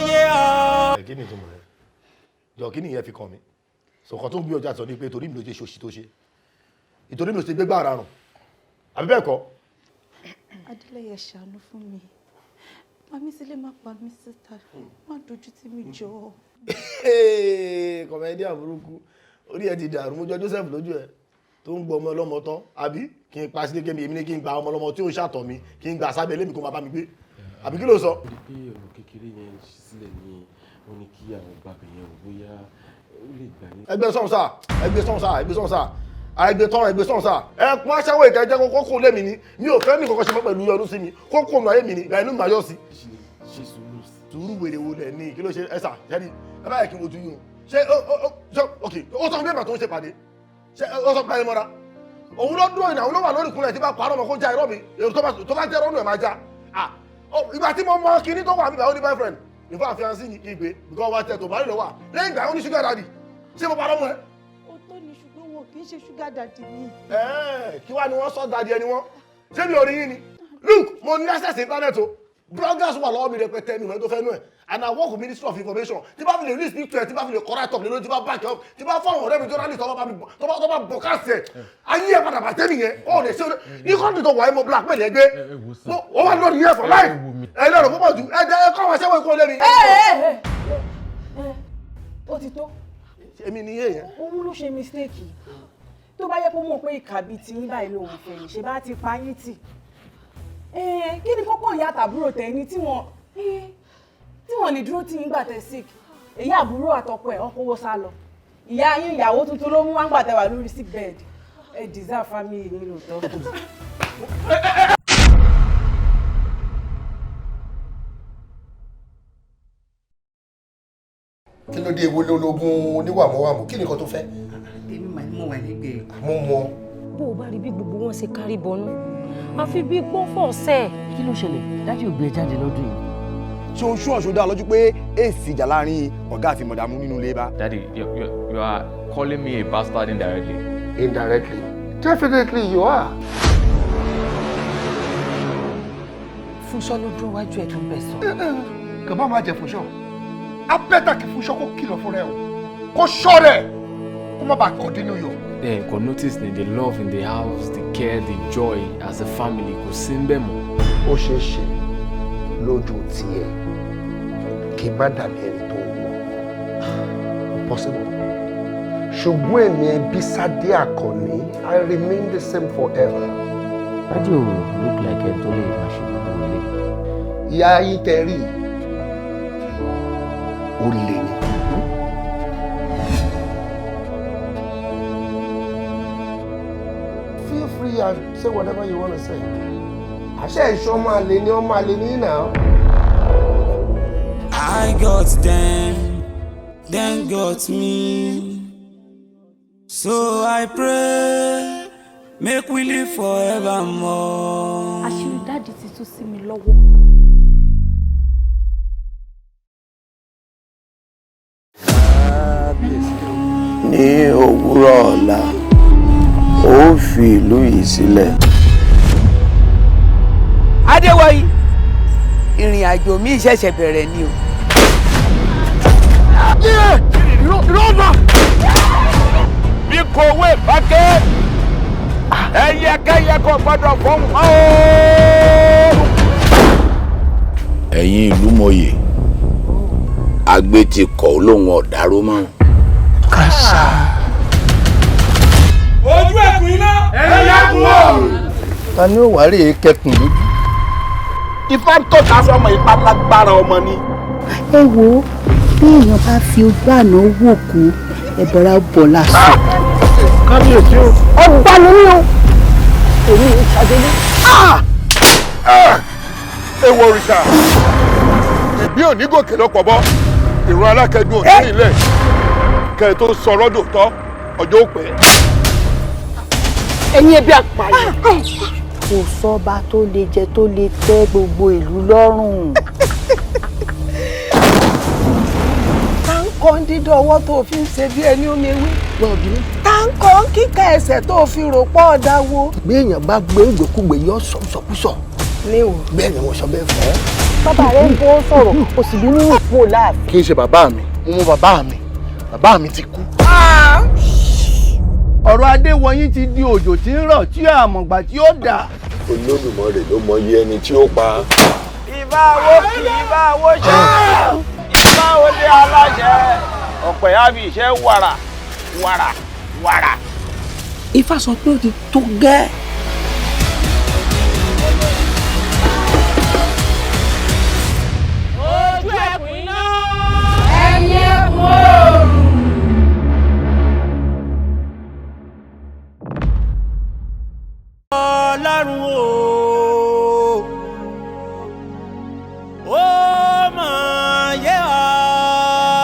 Speaker 9: lẹ́rán.
Speaker 17: Kí ni ìtumọ̀ rẹ̀ jọ? Kí ni ìyẹn fi kàn mí? Sọ̀kan tó ń gbé ọjà sọ ni pé torí mi ló ṣe ṣòṣì tó ṣe, ìtorí mi ló ṣe gbégbá ara rùn, àbí bẹ́ẹ̀ kọ́?
Speaker 20: Adélẹ́yẹ, ṣàánú fún mi. Pa mí sílé, má pa mí síta, má dojú tì mí, jọ̀ọ́.
Speaker 17: Comedian burúkú, orí ẹ ti dàrú. Mo jọ Joseph lójú ẹ tó ń gbọ́ ọmọ ọlọ́mọ tán, àbí kí n pa sílé kémi, èmi ní kí n gba ọmọ ọlọ́mọ tí ó ń ṣàtọ̀ mi, kí n gbà sábẹ́ lémi kó máa bá mi gbé, àbí kí ló sọ?
Speaker 21: Rí pé ọ̀nà kékeré yẹn ṣí sílẹ̀ ní, wọ́n ní kí àwọn gbàgbé yẹn wò bóyá ó lè gbà yín.
Speaker 17: Ẹgbẹ́ sọ̀hún sáà, ẹgbẹ́ sọ̀hún sáà, ẹgbẹ́ sọ̀hún sáà. Àìgbé tán, àìgbé sàn sáà. Ẹ pọ́n aṣáwó ìkẹjẹ́ kókó kó lé mi ní. Mi ò fẹ́ ní kankan ṣe mọ́ pẹ̀lú yọnu sí mi. Kókó nù ayé mi ní. Ìgbà inú mi máa yọ sí. Ṣe sùúrù. Sùúrù wèrè wo lẹ̀ ní? Kí ló ṣe ẹ sà? Ṣẹ́ni, ẹ bá yẹ kí n wojú yín o. Ṣé ó ok, ó sọ fún mi tó ń ṣe pàdé. Ṣé ó sọ pé ayé mọ́ra? Òun ló dúró ìnáwó ló wà lórí ìkúnlẹ̀ tí bá parọ́ ọmọ kó já irọ́ mi. Èrò tó bá jẹ́ rọ́nù ẹ̀ máa já. Ìgbà tí mo mọ kinní tó wà mí báyìí ó ní boyfriend. Ìfọ̀ àfihàn ní ìgbé because wà tẹ̀ tó bá rí lọ wà. Lẹ́yìn ìgbà ó ní sugar daddy. Ṣé mo parọ́ mọ́ ẹ?
Speaker 20: Òótọ́ ni ṣùgbọ́n wọn kì í ṣe sugar daddy mi.
Speaker 17: Kí wá ni wọ́n sọ daddy ẹni wọ́n? Ṣé mi ò rí yín ni? Look, mo ní access internet o. Bloggers wà lọ́wọ́ mi rẹpẹtẹ mi ìmọ̀ tó fẹ́ nú ẹ̀. And I work with Ministry of Information. Tí bá fi lè release picture ẹ̀, tí bá fi lè correct up lè lórí, tí bá back up, tí bá fáwọn ọ̀rẹ́ mi journalist tó bá bọ̀ káàsì ẹ̀. Ayé ẹ̀ padà bàjẹ́ nìyẹn. Ó lè ṣe ní kọ́ńtì tó wà ẹ́ mo blackmail ẹ gbé. Ó wà lórí yẹn for life. Ẹ lọ́rọ̀ púpọ̀ jù. Ẹ jẹ́ kọ́ àwọn aṣẹ́wó ikú olé mi.
Speaker 2: Ó ti tó.
Speaker 17: Èmi ni iye yẹn.
Speaker 2: Òun ló ṣe mistake. Tó bá yẹ kó mọ̀ pé ìkà bíi tiyín báyìí lòun fẹ́ yìí, ṣe bá ti pa yín tì. Kí ni kókó ìyá àtàbúrò tẹ̀ ní tí wọ́n lè dúró tí yín gbà tẹ sick? Èyí àbúrò àtọkọ ẹ̀ ọkọ̀ owó sá lọ. Ìyá yín ìyàwó tuntun ló mú wá ń gbà tẹ wà lórí sick bed. Ẹ deserve family yín lóòótọ́.
Speaker 12: Kí ló dé ewo lológun oníwàmúwàmú? Kí ni nǹkan tó fẹ́?
Speaker 4: Èmi mà ní mo wà lẹ́gbẹ̀ẹ́.
Speaker 12: Mo mọ.
Speaker 24: Bó o bá rí bí gbogbo wọn ṣe kárí bọnú, àfi bí pọ́nfọ̀ sẹ́ẹ̀.
Speaker 13: Kí ló ṣẹlẹ̀? Dájú ò gbé ẹ jáde lọ́dún yìí.
Speaker 8: Ṣé o ṣú ọ̀ṣọ́ dá lójú pé èsì ìjà láàrin ọ̀gá àti mọ̀dàmú nínú ilé bá?
Speaker 22: Daddy, you are calling me a bastard indirectly.
Speaker 12: Indirectly? Definitely you are.
Speaker 4: Fúnṣọ́ ló dúró wájú ẹ̀ tó ń bẹ̀ sọ.
Speaker 12: Kàbá máa jẹ Fúnṣọ́. Á bẹ́tà kí Fúnṣọ́ kó kìlọ̀ fúnra ẹ̀ o. Kó ṣọ́ rẹ̀ kó má bàa kọ̀ dínú yọ.
Speaker 22: Ẹ kò notice ni the love in the house, the care, the joy as a family kò sí ń bẹ̀ mọ́.
Speaker 12: Ó ṣeé ṣe lójú tiẹ̀ kí n má dàbí ẹni tó wọ̀ possible, ṣùgbọ́n èmi ẹbí Sádé Àkànní, I remain the same forever.
Speaker 13: Daddy ò look like ẹni tó lè máa ṣe gbogbo ilé.
Speaker 12: Ìyá yín tẹ rí ó lè ní. Feel free and say whatever you wanna say. Àṣẹ ìṣọ́ ọmọ àlè ni ọmọ àlè ní náà.
Speaker 5: I got them, them got me. So I pray, make we live forevermore.
Speaker 20: Àṣírí daddy ti tú sí mi lọ́wọ́.
Speaker 23: Ní òwúrọ̀ ọ̀la, ó fi ìlú yìí sílẹ̀.
Speaker 4: Adéwọ̀yí, ìrìn àjò mi ṣẹ̀ṣẹ̀ bẹ̀rẹ̀ ni o.
Speaker 25: Bí kò wé bákẹ́, ẹyẹkẹyẹ kò gbọ́dọ̀ fún ọ́.
Speaker 23: Ẹ̀yin ìlú mòye, agbe ti kọ̀ ó lóun ọ̀dàrú mọ́.
Speaker 25: Kàṣà. Ojú ẹkùn iná. Ẹyẹ kún òòrùn.
Speaker 12: Ta ni ó wàá rèé kẹkùn lójú?
Speaker 25: Ifá ń tọ́ka sọmọ ipá lágbára ọmọ ni.
Speaker 26: Ẹ wo bí èèyàn bá fi ojú àná wò kú, ẹ̀bọ̀ra bọ̀ lásán.
Speaker 25: Kábíyèsí o.
Speaker 26: Ọgbà ni mí o, èmi ò ṣàdélé.
Speaker 25: Ewo òrìṣà, ìbí òní gòkè lọ́pọ̀ bọ́, ìran alákẹ́dùn òní ilẹ̀, kẹ́ ẹ tó sọ̀rọ̀ dòótọ́, ọjọ́ ó pẹ́.
Speaker 26: Ẹ̀yin ẹbí àpààyàn. Kò sọ́ba tó lè jẹ tó lè tẹ́ gbogbo ìlú lọ́rùn.
Speaker 4: Tá ń kọ́ ń dídán ọwọ́ tó fi ń ṣe bí ẹni omi ewé. Tá ń kọ́ ń kíkà ẹsẹ̀ tó fi rò pọ̀ ọ̀dà wo.
Speaker 12: Bí èèyàn bá gbé ìgbèkúgbè yọ sọ̀sọ̀kúsọ̀.
Speaker 4: Ní o.
Speaker 12: Bẹ́ẹ̀ ni wọ́n sọ bẹ́ẹ̀ fún ẹ.
Speaker 26: Bàbá rẹ̀ ń bọ́ sọ̀rọ̀, o sì bí nínú ìfò láàfin.
Speaker 12: Kì í ṣe bàbá mi, mo mọ bàbá mi, bàbá mi ti kú.
Speaker 27: Ọ̀rọ̀ Adéwọ̀nyí ti di òjò tí ń rọ̀ tí àmọ̀gbà tí ó dà.
Speaker 23: Olódùmarè ló mọ iye ẹni tí ó pa.
Speaker 25: Ìbá wo kì í bá wo ṣe, ìbá wo dé aláṣẹ, ọ̀pẹ̀ á fi ìṣe wàrà wàrà wàrà.
Speaker 4: Ifá sọ pé ó ti tó gẹ́.
Speaker 5: Ojú ẹkùn iná. Ẹyẹ ẹkùn òòrùn. Ọlọ́run o, ó mọ̀ yé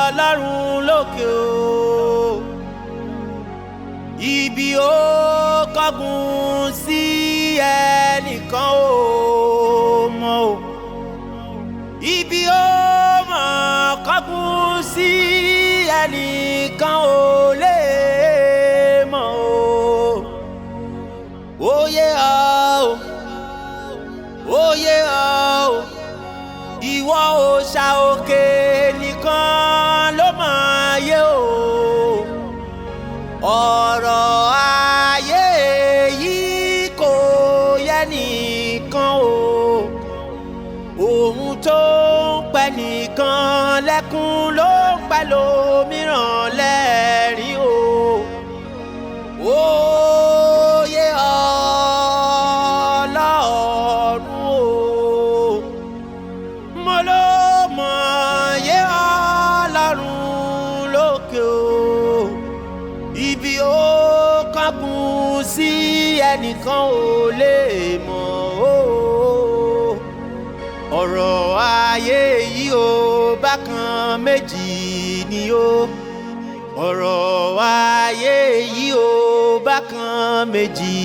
Speaker 5: Ọlọ́run lókè o. Ibi ó kọ́gun sí ẹnìkan ò mọ̀ o, ibi ó mọ̀ kọ́gun sí ẹnìkan ò lè mọ̀ o. Òye ọ o, òye ọ o, ìwọ òòṣà òkè nìkan ló mọ̀ yé o. Ọ̀rọ̀ ayé yìí kò yẹ nìkan o. Ohun tó ń pẹ́ nìkan lẹ́kún ló ń pẹ́ lómìíràn lẹ́rìn o. Òye Ọlọ́run o, mo ló mọ̀ yé Ọlọ́run lókè o. Ibi ó kángun sí ẹnìkan ò lè mọ̀ o. Ọ̀rọ̀ ayé yìí o, bákan méjì ni o. Ọ̀rọ̀ ayé yìí o, bákan méjì.